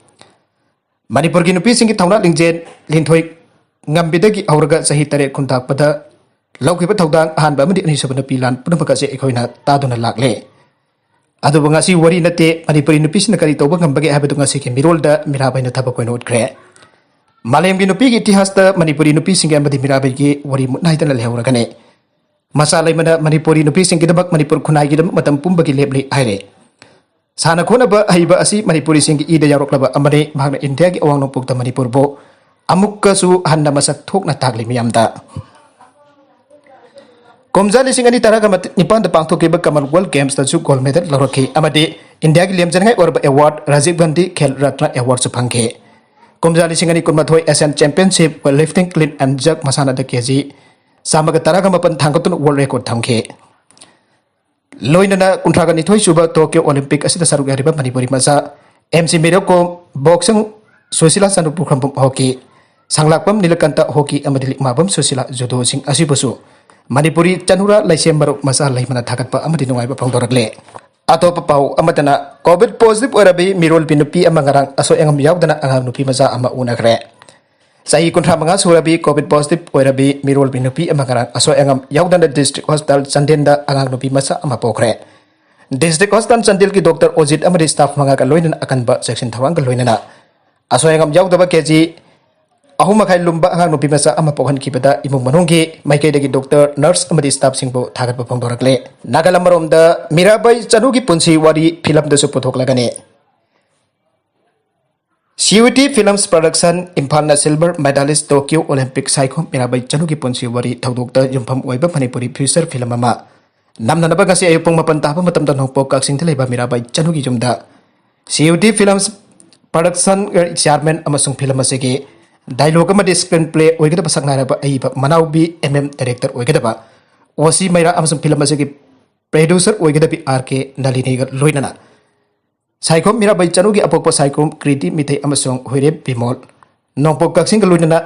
ꯃꯅꯤꯄꯨꯔꯒꯤ ꯅꯨꯄꯤꯁꯤꯡꯒꯤ ꯊꯧꯅꯥ ꯂꯤꯡꯖꯦꯜ ꯂꯤꯟꯊꯣꯏ ꯉꯝꯕꯤꯗꯒꯤ ꯍꯧꯔꯒ ꯆꯍꯤ ꯇꯔꯦꯠ ꯈꯨꯟꯇꯥꯛꯄꯗ ꯂꯧꯈꯤꯕ ꯊꯧꯗꯥꯡ ꯑꯍꯥꯟꯕ ꯑꯃꯗꯤ ꯑꯅꯤꯁꯨꯕ ꯅꯨꯄꯤ ꯂꯥꯟ ꯄꯨꯝꯅꯃꯛ ꯑꯁꯤ ꯑꯩꯈꯣꯏꯅ ꯇꯥꯗꯨꯅ ꯂꯥꯛꯂꯦ꯫ ꯑꯗꯨꯕꯨ ꯉꯁꯤ ꯋꯥꯔꯤ ꯅꯠꯇꯦ, ꯃꯅꯤꯄꯨꯔꯤ ꯅꯨꯄꯤꯁꯤꯡꯅ ꯀꯔꯤ ꯇꯧꯕ ꯉꯝꯕꯒꯦ ꯍꯥꯏꯕꯗꯨ ꯉꯁꯤꯒꯤ ꯃꯤꯔꯣꯜꯗ ꯃꯤꯔꯥꯕꯥꯏꯅ ꯊꯕꯛ ꯑꯣꯏꯅ ꯎꯠꯈ꯭ꯔꯦ꯫ ꯃꯥꯂꯦꯝꯒꯤ ꯅꯨꯄꯤꯒꯤ ꯏꯇꯤꯍꯥꯁꯇ ꯃꯅꯤꯄꯨꯔꯤ ꯅꯨꯄꯤꯁꯤꯡꯒꯤ ꯑꯃꯗꯤ ꯃꯤꯔꯥꯕꯥꯏꯒꯤ ꯋꯥꯔꯤ ꯃꯨꯠ ꯅꯥꯏꯗꯅ ꯂꯩꯍꯧꯔꯒꯅꯤ꯫ ꯃꯆꯥ ꯂꯩꯃꯅ ꯃꯅꯤꯄꯨꯔꯤ ꯅꯨꯄꯤꯁꯤꯡꯒꯤꯗꯃꯛ ꯃꯅꯤꯄꯨꯔ ꯈꯨꯟꯅꯥꯏꯒꯤꯗꯃꯛ ꯃꯇꯝ ꯄꯨꯝꯕꯒꯤ ꯂꯦꯞꯂꯤ ꯍꯥꯏꯔꯦ꯫ ꯁꯥꯟꯅ ꯈꯣꯠꯅꯕ ꯑꯍꯩꯕ ꯑꯁꯤ ꯃꯅꯤꯄꯨꯔꯤꯁꯤꯡꯒꯤ ꯏꯗ ꯌꯥꯎꯔꯛꯂꯕ ꯑꯃꯅꯤ꯫ ꯃꯍꯥꯛꯅ ꯏꯟꯗꯤꯌꯥꯒꯤ ꯑꯋꯥꯡ ꯅꯣꯡꯄꯣꯛꯇ ꯃꯅꯤꯄꯨꯔꯕꯨ ꯑꯃꯨꯛꯀꯁꯨ ꯍꯟꯅ ꯃꯁꯛ ꯊꯣꯛꯅ ꯇꯥꯛꯂꯤ ꯃꯤꯌꯥꯝꯗ꯫ ꯀꯨꯝꯖꯥ ꯂꯤꯁꯤꯡ ꯑꯅꯤ ꯇꯔꯥꯒ ꯅꯤꯄꯥꯟꯗ ꯄꯥꯡꯊꯣꯛꯈꯤꯕ Commonwealth Gamesꯇꯁꯨ gold medal ꯂꯧꯔꯛꯈꯤ ꯑꯃꯗꯤ ꯏꯟꯗꯤꯌꯥꯒꯤ ꯂꯦꯝꯖꯅꯤꯡꯉꯥꯏ ꯑꯣꯏꯔꯕ award Rajiv Gandhi Khel Ratna Awardꯁꯨ ꯐꯪꯈꯤ꯫ ꯀꯨꯝꯖꯥ ꯂꯤꯁꯤꯡ ꯑꯅꯤ ꯀꯨꯟꯃꯥꯊꯣꯏ Asian Championship Weightlifting Clean and Jerk ꯃꯁꯥꯟꯅꯗ ꯀꯦ ꯖꯤ ꯆꯥꯝꯃꯒ ꯇꯔꯥꯒ ꯃꯥꯄꯟ ꯊꯥꯡꯒꯠꯇꯨꯅ world record ꯊꯝꯈꯤ꯫ ꯂꯣꯏꯅꯅ ꯀꯨꯟꯊ꯭ꯔꯥꯒ ꯅꯤꯊꯣꯏ ꯁꯨꯕ Tokyo Olympic ꯑꯁꯤꯗ ꯁꯔꯨꯛ ꯌꯥꯔꯤꯕ ꯃꯅꯤꯄꯨꯔꯤ ꯃꯆꯥ ꯑꯦꯝ ꯁꯤ ꯃꯦꯔꯤ ꯀꯣꯝ, boxing, ꯁꯨꯁꯤꯂꯥ ꯆꯅꯨ ꯄꯨꯈ꯭ꯔꯝꯕꯝ hockey, ꯁꯪꯂꯥꯛꯄꯝ ꯅꯤꯂꯀꯟꯇ hockey ꯑꯃꯗꯤ ꯂꯤꯛꯃꯥꯕꯝ ꯁꯨꯁꯤꯂꯥ judoꯁꯤꯡ ꯑꯁꯤꯕꯨꯁꯨ ꯃꯅꯤꯄꯨꯔꯤ ꯆꯅꯨꯔꯥ ꯂꯩꯁꯦꯝ ꯃꯔꯨꯞ ꯃꯆꯥ ꯂꯩꯃꯅ ꯊꯥꯒꯠꯄ ꯑꯃꯗꯤ ꯅꯨꯡꯉꯥꯏꯕ ꯐꯣꯡꯗꯣꯔꯛꯂꯦ꯫ ꯑꯇꯣꯞꯄ ꯄꯥꯎ ꯑꯃꯗꯅ, COVID positive ꯑꯣꯏꯔꯕꯤ ꯃꯤꯔꯣꯜꯕꯤ ꯅꯨꯄꯤ ꯑꯃ ꯉꯔꯥꯡ ꯑꯁꯣꯏ ꯑꯉꯥꯝ ꯌꯥꯎꯗꯅ ꯑꯉꯥꯡ ꯅꯨꯄꯤ ꯃꯆꯥ ꯑꯃ ꯎꯅꯈ꯭ꯔꯦ꯫ ꯆꯍꯤ ꯀꯨꯟꯊ꯭ꯔꯥ ꯃꯉꯥ ꯁꯨꯔꯕꯤ COVID positive ꯑꯣꯏꯔꯕꯤ ꯃꯤꯔꯣꯜꯕꯤ ꯅꯨꯄꯤ ꯑꯃ ꯉꯔꯥꯡ ꯑꯁꯣꯏ ꯑꯉꯥꯝ ꯌꯥꯎꯗꯅ District Hospital ꯆꯥꯟꯗꯦꯜꯗ ꯑꯉꯥꯡ ꯅꯨꯄꯤ ꯃꯆꯥ ꯑꯃ ꯄꯣꯛꯈ꯭ꯔꯦ꯫ District Hospital ꯆꯥꯟꯗꯦꯜꯒꯤ doctor ꯑꯣꯖꯤꯠ ꯑꯃꯗꯤ staff ꯃꯉꯥꯒ ꯂꯣꯏꯅꯅ ꯑꯀꯟꯕ ꯆꯦꯛꯁꯤꯟ ꯊꯧꯔꯥꯡꯒ ꯂꯣꯏꯅꯅ ꯑꯁꯣꯏ ꯑꯉꯥꯝ ꯌꯥꯎꯗꯕ ꯀꯦ ꯖꯤ ꯑꯍꯨꯝ ꯃꯈꯥꯏ ꯂꯨꯝꯕ ꯑꯉꯥꯡ ꯅꯨꯄꯤ ꯃꯆꯥ ꯑꯃ ꯄꯣꯛꯍꯟꯈꯤꯕꯗ ꯏꯃꯨꯡ ꯃꯅꯨꯡꯒꯤ ꯃꯥꯏꯀꯩꯗꯒꯤ doctor, nurse ꯑꯃꯗꯤ staffꯁꯤꯡꯕꯨ ꯊꯥꯒꯠꯄ ꯐꯣꯡꯗꯣꯔꯛꯂꯦ꯫ ꯅꯥꯀꯜ ꯑꯃꯔꯣꯝꯗ ꯃꯤꯔꯥꯕꯥꯏ ꯆꯅꯨꯒꯤ ꯄꯨꯟꯁꯤ ꯋꯥꯔꯤ ꯐꯤꯂꯝꯗꯁꯨ ꯄꯨꯊꯣꯛꯂꯒꯅꯤ꯫ C U T Films Production, ꯏꯝꯐꯥꯜꯅ silver medalist Tokyo Olympic Saikhom Mirabai ꯆꯅꯨꯒꯤ ꯄꯨꯟꯁꯤ ꯋꯥꯔꯤ ꯊꯧꯗꯣꯛꯇ ꯌꯨꯝꯐꯝ ꯑꯣꯏꯕ ꯃꯅꯤꯄꯨꯔꯤ feature film ꯑꯃ ꯅꯝꯅꯅꯕ ꯉꯁꯤ ꯑꯌꯨꯛ ꯄꯨꯡ ꯃꯥꯄꯟ ꯇꯥꯕ ꯃꯇꯝꯗ ꯅꯣꯡꯄꯣꯛ ꯀꯛꯆꯤꯡꯗ ꯂꯩꯕ ꯃꯤꯔꯥꯕꯥꯏ ꯆꯅꯨꯒꯤ ꯌꯨꯝꯗ C U T Films Production chairman ꯑꯃꯁꯨꯡ film ꯑꯁꯤꯒꯤ dialogue ꯑꯃꯗꯤ screenplay ꯑꯣꯏꯒꯗꯕ ꯁꯛꯅꯥꯏꯔꯕ ꯑꯏꯕ ꯃꯅꯥꯎꯕꯤ ꯑꯦꯝ ꯑꯦꯝ director ꯑꯣꯏꯒꯗꯕ ꯑꯣ ꯁꯤ ꯃꯩꯔꯥ ꯑꯃꯁꯨꯡ film ꯑꯁꯤꯒꯤ producer ꯑꯣꯏꯒꯗꯕꯤ ꯑꯥꯔ ꯀꯦ ꯅꯂꯤꯅꯤꯒ ꯂꯣꯏꯅꯅ ꯁꯥꯏꯈꯣꯝ ꯃꯤꯔꯥꯕꯥꯏ ꯆꯅꯨꯒꯤ ꯑꯄꯣꯛꯄ ꯁꯥꯏꯈꯣꯝ ꯀ꯭ꯔꯤꯇꯤ ꯃꯤꯊꯩ ꯑꯃꯁꯨꯡ ꯍꯨꯏꯔꯦꯞ ꯕꯤꯃꯣꯜ, ꯅꯣꯡꯄꯣꯛ ꯀꯛꯆꯤꯡꯒ ꯂꯣꯏꯅꯅ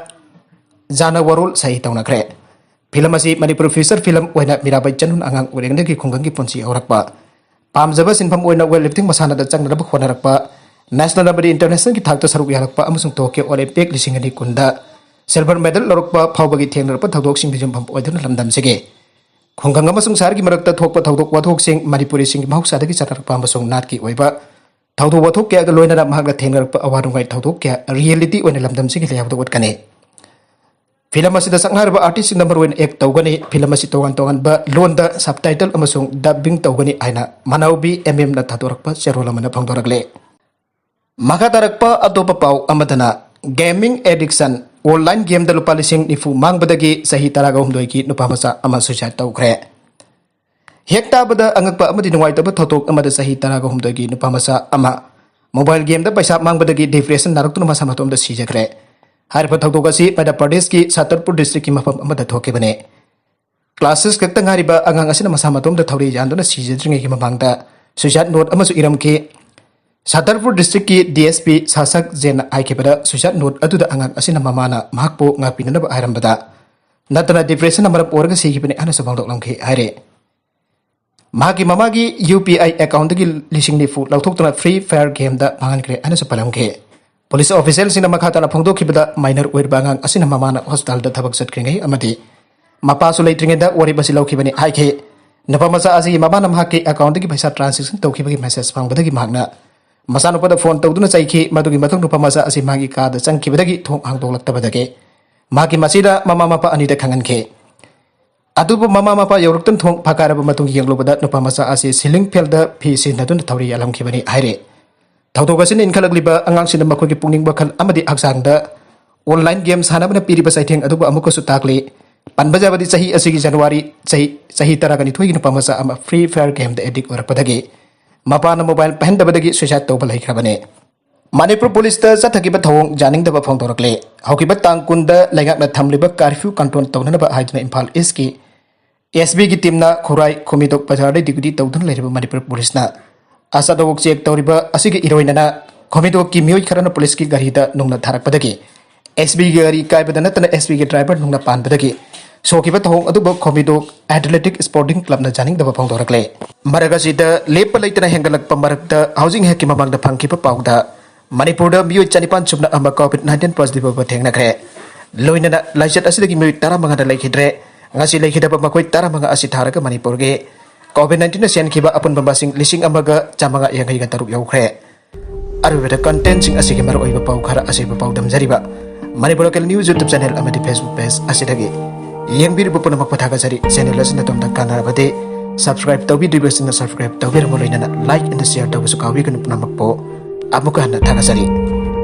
ꯖꯥꯅ ꯋꯥꯔꯣꯜ ꯁꯍꯤ ꯇꯧꯅꯈ꯭ꯔꯦ꯫ ꯐꯤꯂꯝ ꯑꯁꯤ ꯃꯅꯤꯄꯨꯔ ꯐꯤꯆꯔ ꯐꯤꯂꯝ ꯑꯣꯏꯅ ꯃꯤꯔꯥꯕꯥꯏ ꯆꯅꯨꯅ ꯑꯉꯥꯡ ꯑꯣꯏꯔꯤꯉꯩꯗꯒꯤ ꯈꯨꯡꯒꯪꯒꯤ ꯄꯨꯟꯁꯤ ꯍꯧꯔꯛꯄ, ꯄꯥꯝꯖꯕ ꯁꯤꯟꯐꯝ ꯑꯣꯏꯅ ꯋꯦꯠ ꯂꯤꯐꯇꯤꯡ ꯃꯁꯥꯟꯅꯗ ꯆꯪꯅꯅꯕ ꯍꯣꯠꯅꯔꯛꯄ, ꯅꯦꯁꯅꯦꯜ ꯑꯃꯗꯤ ꯏꯟꯇꯔꯅꯦꯁꯅꯦꯜꯒꯤ ꯊꯥꯛꯇ ꯁꯔꯨꯛ ꯌꯥꯔꯛꯄ ꯑꯃꯁꯨꯡ ꯇꯣꯀꯤꯌꯣ ꯑꯣꯂꯤꯝꯄꯤꯛ ꯂꯤꯁꯤꯡ ꯑꯅꯤ ꯀꯨꯟꯗ ꯁꯤꯜꯚꯔ ꯃꯦꯗꯜ ꯂꯧꯔꯛꯄ ꯐꯥꯎꯕꯒꯤ ꯊꯦꯡꯅꯔꯛꯄ ꯊꯧꯗꯣꯛꯁꯤꯡꯗ ꯌꯨꯝꯐꯝ ꯑꯣꯏꯗꯨꯅ ꯂꯝꯗꯝꯁꯤꯒꯤ ꯈꯨꯡꯒꯪ ꯑꯃꯁꯨꯡ ꯁꯍꯔꯒꯤ ꯃꯔꯛꯇ ꯊꯣꯛꯄ ꯊꯧꯗꯣꯛ ꯋꯥꯊꯣꯛꯁꯤꯡ, ꯃꯅꯤꯄꯨꯔꯤꯁꯤꯡꯒꯤ ꯃꯍꯧꯁꯥꯗꯒꯤ ꯆꯠꯅꯔꯛꯄ ꯑꯃꯁꯨꯡ ꯅꯥꯠꯀꯤ ꯑꯣꯏꯕ ꯊꯧꯗꯣꯛ ꯋꯥꯊꯣꯛ ꯀꯌꯥꯒ ꯂꯣꯏꯅꯅ ꯃꯍꯥꯛꯅ ꯊꯦꯡꯅꯔꯛꯄ ꯑꯋꯥ ꯅꯨꯡꯉꯥꯏ ꯊꯧꯗꯣꯛ ꯀꯌꯥ ꯔꯤꯌꯦꯂꯤꯇꯤ ꯑꯣꯏꯅ ꯂꯝꯗꯝꯁꯤꯒꯤ ꯂꯩꯍꯥꯎꯗ ꯎꯠꯀꯅꯤ꯫ ꯐꯤꯂꯝ ꯑꯁꯤꯗ ꯁꯛꯅꯥꯏꯔꯕ ꯑꯥꯔꯇꯤꯁꯁꯤꯡꯅ ꯃꯔꯨꯑꯣꯏꯅ ꯑꯦꯛ ꯇꯧꯒꯅꯤ꯫ ꯐꯤꯂꯝ ꯑꯁꯤ ꯇꯣꯉꯥꯟ ꯇꯣꯉꯥꯟꯕ ꯂꯣꯟꯗ ꯁꯕꯇꯥꯏꯇꯜ ꯑꯃꯁꯨꯡ ꯗꯕꯤꯡ ꯇꯧꯒꯅꯤ ꯍꯥꯏꯅ ꯃꯅꯥꯎꯕꯤ ꯑꯦꯝ ꯑꯦꯝꯅ ꯊꯥꯗꯣꯔꯛꯄ ꯆꯦꯔꯣꯜ ꯑꯃꯅ ꯐꯣꯡꯗꯣꯔꯛꯂꯦ꯫ ꯃꯈꯥ ꯇꯥꯔꯛꯄ ꯑꯇꯣꯞꯄ ꯄꯥꯎ ꯑꯃꯗꯅ, ꯒꯦꯃꯤꯡ ꯑꯦꯗꯤꯛꯁꯟ, ꯑꯣꯟꯂꯥꯏꯟ ꯒꯦꯝꯗ ꯂꯨꯄꯥ ꯂꯤꯁꯤꯡ ꯅꯤꯐꯨ ꯃꯥꯡꯕꯗꯒꯤ ꯆꯍꯤ ꯇꯔꯥꯒ ꯍꯨꯝꯗꯣꯏꯒꯤ ꯅꯨꯄꯥ ꯃꯆꯥ ꯑꯃ ꯁꯨꯏꯁꯥꯏꯗ ꯇꯧꯈ꯭ꯔꯦ꯫ ꯍꯦꯛ ꯇꯥꯕꯗ ꯑꯉꯛꯄ ꯑꯃꯗꯤ ꯅꯨꯡꯉꯥꯏꯇꯕ ꯊꯧꯗꯣꯛ ꯑꯃꯗ ꯆꯍꯤ ꯇꯔꯥꯒ ꯍꯨꯝꯗꯣꯏꯒꯤ ꯅꯨꯄꯥ ꯃꯆꯥ ꯑꯃ ꯃꯣꯕꯥꯏꯜ ꯒꯦꯝꯗ ꯄꯩꯁꯥ ꯃꯥꯡꯕꯗꯒꯤ ꯗꯤꯄ꯭ꯔꯦꯁꯟ ꯅꯥꯔꯛꯇꯨꯅ ꯃꯁꯥ ꯃꯇꯣꯝꯗ ꯁꯤꯖꯈ꯭ꯔꯦ꯫ ꯍꯥꯏꯔꯤꯕ ꯊꯧꯗꯣꯛ ꯑꯁꯤ ꯃꯙ꯭ꯌ ꯄ꯭ꯔꯗꯦꯁꯀꯤ ꯁꯥꯇꯔꯄꯨꯔ ꯗꯤꯁꯇ꯭ꯔꯤꯛꯀꯤ ꯃꯐꯝ ꯑꯃꯗ ꯊꯣꯛꯈꯤꯕꯅꯤ꯫ ꯀ꯭ꯂꯥꯁ ꯁꯤꯛꯁ ꯈꯛꯇ ꯉꯥꯏꯔꯤꯕ ꯑꯉꯥꯡ ꯑꯁꯤꯅ ꯃꯁꯥ ꯃꯇꯣꯝꯗ ꯊꯧꯔꯤ ꯌꯥꯟꯗꯨꯅ ꯁꯤꯖꯗ꯭ꯔꯤꯉꯩꯒꯤ ꯃꯃꯥꯡꯗ ꯁꯨꯏꯁꯥꯏꯗ ꯅꯣꯠ ꯑꯃꯁꯨ ꯏꯔꯝꯈꯤ꯫ ꯁꯥꯇꯔꯄꯨꯔ ꯗꯤꯁꯇ꯭ꯔꯤꯛꯀꯤ ꯗꯤ ꯑꯦꯁ ꯄꯤ ꯁꯥꯁꯛ ꯖꯦꯟꯅ ꯍꯥꯏꯈꯤꯕꯗ, ꯁꯨꯏꯁꯥꯏꯗ ꯅꯣꯠ ꯑꯗꯨꯗ ꯑꯉꯥꯡ ꯑꯁꯤꯅ ꯃꯃꯥꯅ ꯃꯍꯥꯛꯄꯨ ꯉꯥꯛꯄꯤꯅꯅꯕ ꯍꯥꯏꯔꯝꯕꯗ ꯅꯠꯇꯅ ꯗꯤꯄ꯭ꯔꯦꯁꯟꯅ ꯃꯔꯝ ꯑꯣꯏꯔꯒ ꯁꯤꯈꯤꯕꯅꯤ ꯍꯥꯏꯅꯁꯨ ꯐꯣꯡꯗꯣꯛꯂꯝꯈꯤ ꯍꯥꯏꯔꯤ꯫ ꯃꯍꯥꯛꯀꯤ ꯃꯃꯥꯒꯤ ꯌꯨ ꯄꯤ ꯑꯥꯏ ꯑꯦꯀꯥꯎꯟꯗꯒꯤ ꯂꯤꯁꯤꯡ ꯅꯤꯐꯨ ꯂꯧꯊꯣꯛꯇꯨꯅ ꯐ꯭ꯔꯤ ꯐꯥꯌꯔ ꯒꯦꯝꯗ ꯃꯥꯡꯍꯟꯈ꯭ꯔꯦ ꯍꯥꯏꯅꯁꯨ ꯄꯜꯂꯝꯈꯤ꯫ ꯄꯨꯂꯤꯁ ꯑꯣꯐꯤꯁꯤꯌꯦꯜꯁꯤꯡꯅ ꯃꯈꯥ ꯇꯥꯅ ꯐꯣꯡꯗꯣꯛꯈꯤꯕꯗ, ꯃꯥꯏꯅꯔ ꯑꯣꯏꯔꯤꯕ ꯑꯉꯥꯡ ꯑꯁꯤꯅ ꯃꯃꯥꯅ ꯍꯣꯁꯄꯤꯇꯥꯜꯗ ꯊꯕꯛ ꯆꯠꯈ꯭ꯔꯤꯉꯩ ꯑꯃꯗꯤ ꯃꯄꯥꯁꯨ ꯂꯩꯇ꯭ꯔꯤꯉꯩꯗ ꯋꯥꯔꯦꯞ ꯑꯁꯤ ꯂꯧꯈꯤꯕꯅꯤ ꯍꯥꯏꯈꯤ꯫ ꯅꯨꯄꯥ ꯃꯆꯥ ꯑꯁꯤꯒꯤ ꯃꯃꯥꯅ ꯃꯍꯥꯛꯀꯤ ꯑꯦꯀꯥꯎꯟꯗꯒꯤ ꯄꯩꯁꯥ ꯇ꯭ꯔꯥꯟꯁꯦꯛꯁꯟ ꯇꯧꯈꯤꯕꯒꯤ ꯃꯦꯁꯦꯖ ꯐꯪꯕꯗꯒꯤ ꯃꯍꯥꯛꯅ ꯃꯆꯥꯅꯨꯄꯥꯗ ꯐꯣꯟ ꯇꯧꯗꯨꯅ ꯆꯩꯈꯤ꯫ ꯃꯗꯨꯒꯤ ꯃꯇꯨꯡ ꯅꯨꯄꯥ ꯃꯆꯥ ꯑꯁꯤ ꯃꯥꯒꯤ ꯀꯥꯗ ꯆꯪꯈꯤꯕꯗꯒꯤ ꯊꯣꯡ ꯍꯥꯡꯗꯣꯛꯂꯛꯇꯕꯗꯒꯤ ꯃꯍꯥꯛꯀꯤ ꯃꯆꯦꯗ ꯃꯃꯥ ꯃꯄꯥ ꯑꯅꯤꯗ ꯈꯪꯍꯟꯈꯤ꯫ ꯑꯗꯨꯕꯨ ꯃꯃꯥ ꯃꯄꯥ ꯌꯧꯔꯛꯇꯨꯅ ꯊꯣꯡ ꯐꯥꯀꯥꯏꯔꯕ ꯃꯇꯨꯡ ꯌꯦꯡꯂꯨꯕꯗ ꯅꯨꯄꯥ ꯃꯆꯥ ꯑꯁꯤ ꯁꯤꯂꯤꯡ ꯐꯦꯜꯗ ꯐꯤ ꯁꯤꯖꯤꯟꯅꯗꯨꯅ ꯊꯧꯔꯤ ꯌꯥꯜꯂꯝꯈꯤꯕꯅꯤ ꯍꯥꯏꯔꯤ꯫ ꯊꯧꯗꯣꯛ ꯑꯁꯤꯅ ꯏꯟꯈꯠꯂꯛꯂꯤꯕ ꯑꯉꯥꯡꯁꯤꯡꯗ ꯃꯈꯣꯏꯒꯤ ꯄꯨꯛꯅꯤꯡ ꯋꯥꯈꯜ ꯑꯃꯗꯤ ꯍꯛꯆꯥꯡꯗ ꯑꯣꯟꯂꯥꯏꯟ ꯒꯦꯝ ꯁꯥꯟꯅꯕꯅ ꯄꯤꯔꯤꯕ ꯆꯩꯊꯦꯡ ꯑꯗꯨꯕꯨ ꯑꯃꯨꯛꯀꯁꯨ ꯇꯥꯛꯂꯤ꯫ ꯄꯟꯕ ꯌꯥꯕꯗꯤ, ꯆꯍꯤ ꯑꯁꯤꯒꯤ ꯖꯅꯋꯥꯔꯤ ꯆꯍꯤ, ꯆꯍꯤ ꯇꯔꯥꯒ ꯅꯤꯊꯣꯏꯒꯤ ꯅꯨꯄꯥ ꯃꯆꯥ ꯑꯃ ꯐ꯭ꯔꯤ ꯐꯥꯌꯔ ꯒꯦꯝꯗ ꯑꯦꯗꯤꯛ ꯑꯣꯏꯔꯛꯄꯗꯒꯤ ꯃꯄꯥꯅ ꯃꯣꯕꯥꯏꯜ ꯄꯥꯏꯍꯟꯗꯕꯗꯒꯤ ꯁꯨꯏꯁꯥꯏꯗ ꯇꯧꯕ ꯂꯩꯈ꯭ꯔꯕꯅꯤ꯫ ꯃꯅꯤꯄꯨꯔ ꯄꯨꯂꯤꯁꯇ ꯆꯠꯊꯈꯤꯕ ꯊꯧꯑꯣꯡ ꯌꯥꯅꯤꯡꯗꯕ ꯐꯣꯡꯗꯣꯔꯛꯂꯦ꯫ ꯍꯧꯈꯤꯕ ꯇꯥꯡ ꯀꯨꯟꯗ ꯂꯩꯉꯥꯛꯅ ꯊꯝꯂꯤꯕ ꯀꯥꯔꯐ꯭ꯌꯨ ꯀꯟꯇ꯭ꯔꯣꯜ ꯇꯧꯅꯅꯕ ꯍꯥꯏꯗꯨꯅ ꯏꯝꯐꯥꯜ ꯏꯁꯀꯤ ꯑꯦꯁ ꯕꯤꯒꯤ ꯇꯤꯝꯅ ꯈꯨꯔꯥꯏ ꯈꯨꯃꯤꯗꯣꯛ ꯕꯖꯥꯔꯗ ꯗ꯭ꯌꯨꯇꯤ ꯇꯧꯗꯨꯅ ꯂꯩꯔꯤꯕ ꯃꯅꯤꯄꯨꯔ ꯄꯨꯂꯤꯁꯅ ꯑꯆꯠ ꯑꯋꯣꯛ ꯆꯦꯛ ꯇꯧꯔꯤꯕ ꯑꯁꯤꯒꯤ ꯏꯔꯣꯏꯅꯅ ꯈꯨꯃꯤꯗꯣꯛꯀꯤ ꯃꯤꯑꯣꯏ ꯈꯔꯅ ꯄꯨꯂꯤꯁꯀꯤ ꯒꯥꯔꯤꯗ ꯅꯨꯡꯅ ꯊꯥꯔꯛꯄꯗꯒꯤ ꯑꯦꯁ ꯕꯤꯒꯤ ꯒꯥꯔꯤ ꯀꯥꯏꯕꯗ ꯅꯠꯇꯅ ꯑꯦꯁ ꯕꯤꯒꯤ ꯗ꯭ꯔꯥꯏꯚꯔ ꯅꯨꯡꯅ ꯄꯥꯟꯕꯗꯒꯤ ꯁꯣꯛꯈꯤꯕ ꯊꯧꯑꯣꯡ ꯑꯗꯨꯕꯨ ꯈꯣꯝꯕꯤꯗꯣꯛ ꯑꯦꯊꯂꯦꯇꯤꯛ ꯁ꯭ꯄꯣꯔꯇꯤꯡ ꯀ꯭ꯂꯕꯅ ꯌꯥꯅꯤꯡꯗꯕ ꯐꯣꯡꯗꯣꯔꯛꯂꯦ꯫ ꯃꯔꯛ ꯑꯁꯤꯗ ꯂꯦꯞꯄ ꯂꯩꯇꯅ ꯍꯦꯟꯒꯠꯂꯛꯄ ꯃꯔꯛꯇ ꯍꯧꯖꯤꯛ ꯉꯥꯏꯍꯥꯛꯀꯤ ꯃꯃꯥꯡꯗ ꯐꯪꯈꯤꯕ ꯄꯥꯎꯗ ꯃꯅꯤꯄꯨꯔꯗ ꯃꯤꯑꯣꯏ ꯆꯅꯤꯄꯥꯟ ꯁꯨꯞꯅ ꯑꯃ ꯀꯣꯚꯤꯗ ꯅꯥꯏꯟꯇꯤꯟ ꯄꯣꯖꯤꯇꯤꯚ ꯑꯣꯏꯕ ꯊꯦꯡꯅꯈ꯭ꯔꯦ꯫ ꯂꯣꯏꯅꯅ ꯂꯥꯏꯆꯠ ꯑꯁꯤꯗꯒꯤ ꯃꯤꯑꯣꯏ ꯇꯔꯥꯃꯉꯥꯗ ꯂꯩꯈꯤꯗ꯭ꯔꯦ꯫ ꯉꯁꯤ ꯂꯩꯈꯤꯗꯕ ꯃꯈꯣꯏ ꯇꯔꯥꯃꯉꯥ ꯑꯁꯤ ꯊꯥꯔꯒ ꯃꯅꯤꯄꯨꯔꯒꯤ ꯀꯣꯚꯤꯗ ꯅꯥꯏꯟꯇꯤꯟꯅ ꯁꯦꯟꯈꯤꯕ ꯑꯄꯨꯟꯕ ꯃꯁꯤꯡ ꯂꯤꯁꯤꯡ ꯑꯃꯒ ꯆꯥꯃꯉꯥ ꯌꯥꯡꯈꯩꯒ ꯇꯔꯨꯛ ꯌꯧꯈ꯭ꯔꯦ꯫ ꯑꯔꯣꯏꯕꯗ ꯀꯟꯇꯦꯟꯁꯤꯡ ꯑꯁꯤꯒꯤ ꯃꯔꯨꯑꯣꯏꯕ ꯄꯥꯎ ꯈꯔ ꯑꯁꯤꯕꯨ ꯄꯥꯎꯗꯝꯖꯔꯤꯕ Manipur local news YouTube channel ꯑꯃꯗꯤ ꯐꯦꯁꯕꯨꯛ ꯄꯦꯖ ꯑꯁꯤꯗꯒꯤ꯫ ꯌꯦꯡꯕꯤꯔꯤꯕ ꯄꯨꯝꯅꯃꯛꯄꯨ ꯊꯥꯒꯠꯆꯔꯤ꯫ ꯆꯦꯅꯦꯜ ꯑꯁꯤꯅ ꯑꯗꯣꯝꯗ ꯀꯥꯟꯅꯔꯕꯗꯤ ꯁꯕꯁꯀ꯭ꯔꯥꯏꯕ ꯇꯧꯕꯤꯗ꯭ꯔꯤꯕꯁꯤꯡꯅ ꯁꯕꯁꯀ꯭ꯔꯥꯏꯕ ꯇꯧꯕꯤꯔꯝꯃꯨ, ꯂꯣꯏꯅꯅ ꯂꯥꯏꯛ ꯑꯃꯗꯤ ꯁꯤꯌꯔ ꯇꯧꯕꯁꯨ ꯀꯥꯎꯕꯤꯒꯅꯨ꯫ ꯄꯨꯝꯅꯃꯛꯄꯨ ꯑꯃꯨꯛꯀ ꯍꯟꯅ ꯊꯥꯒꯠꯆꯔꯤ꯫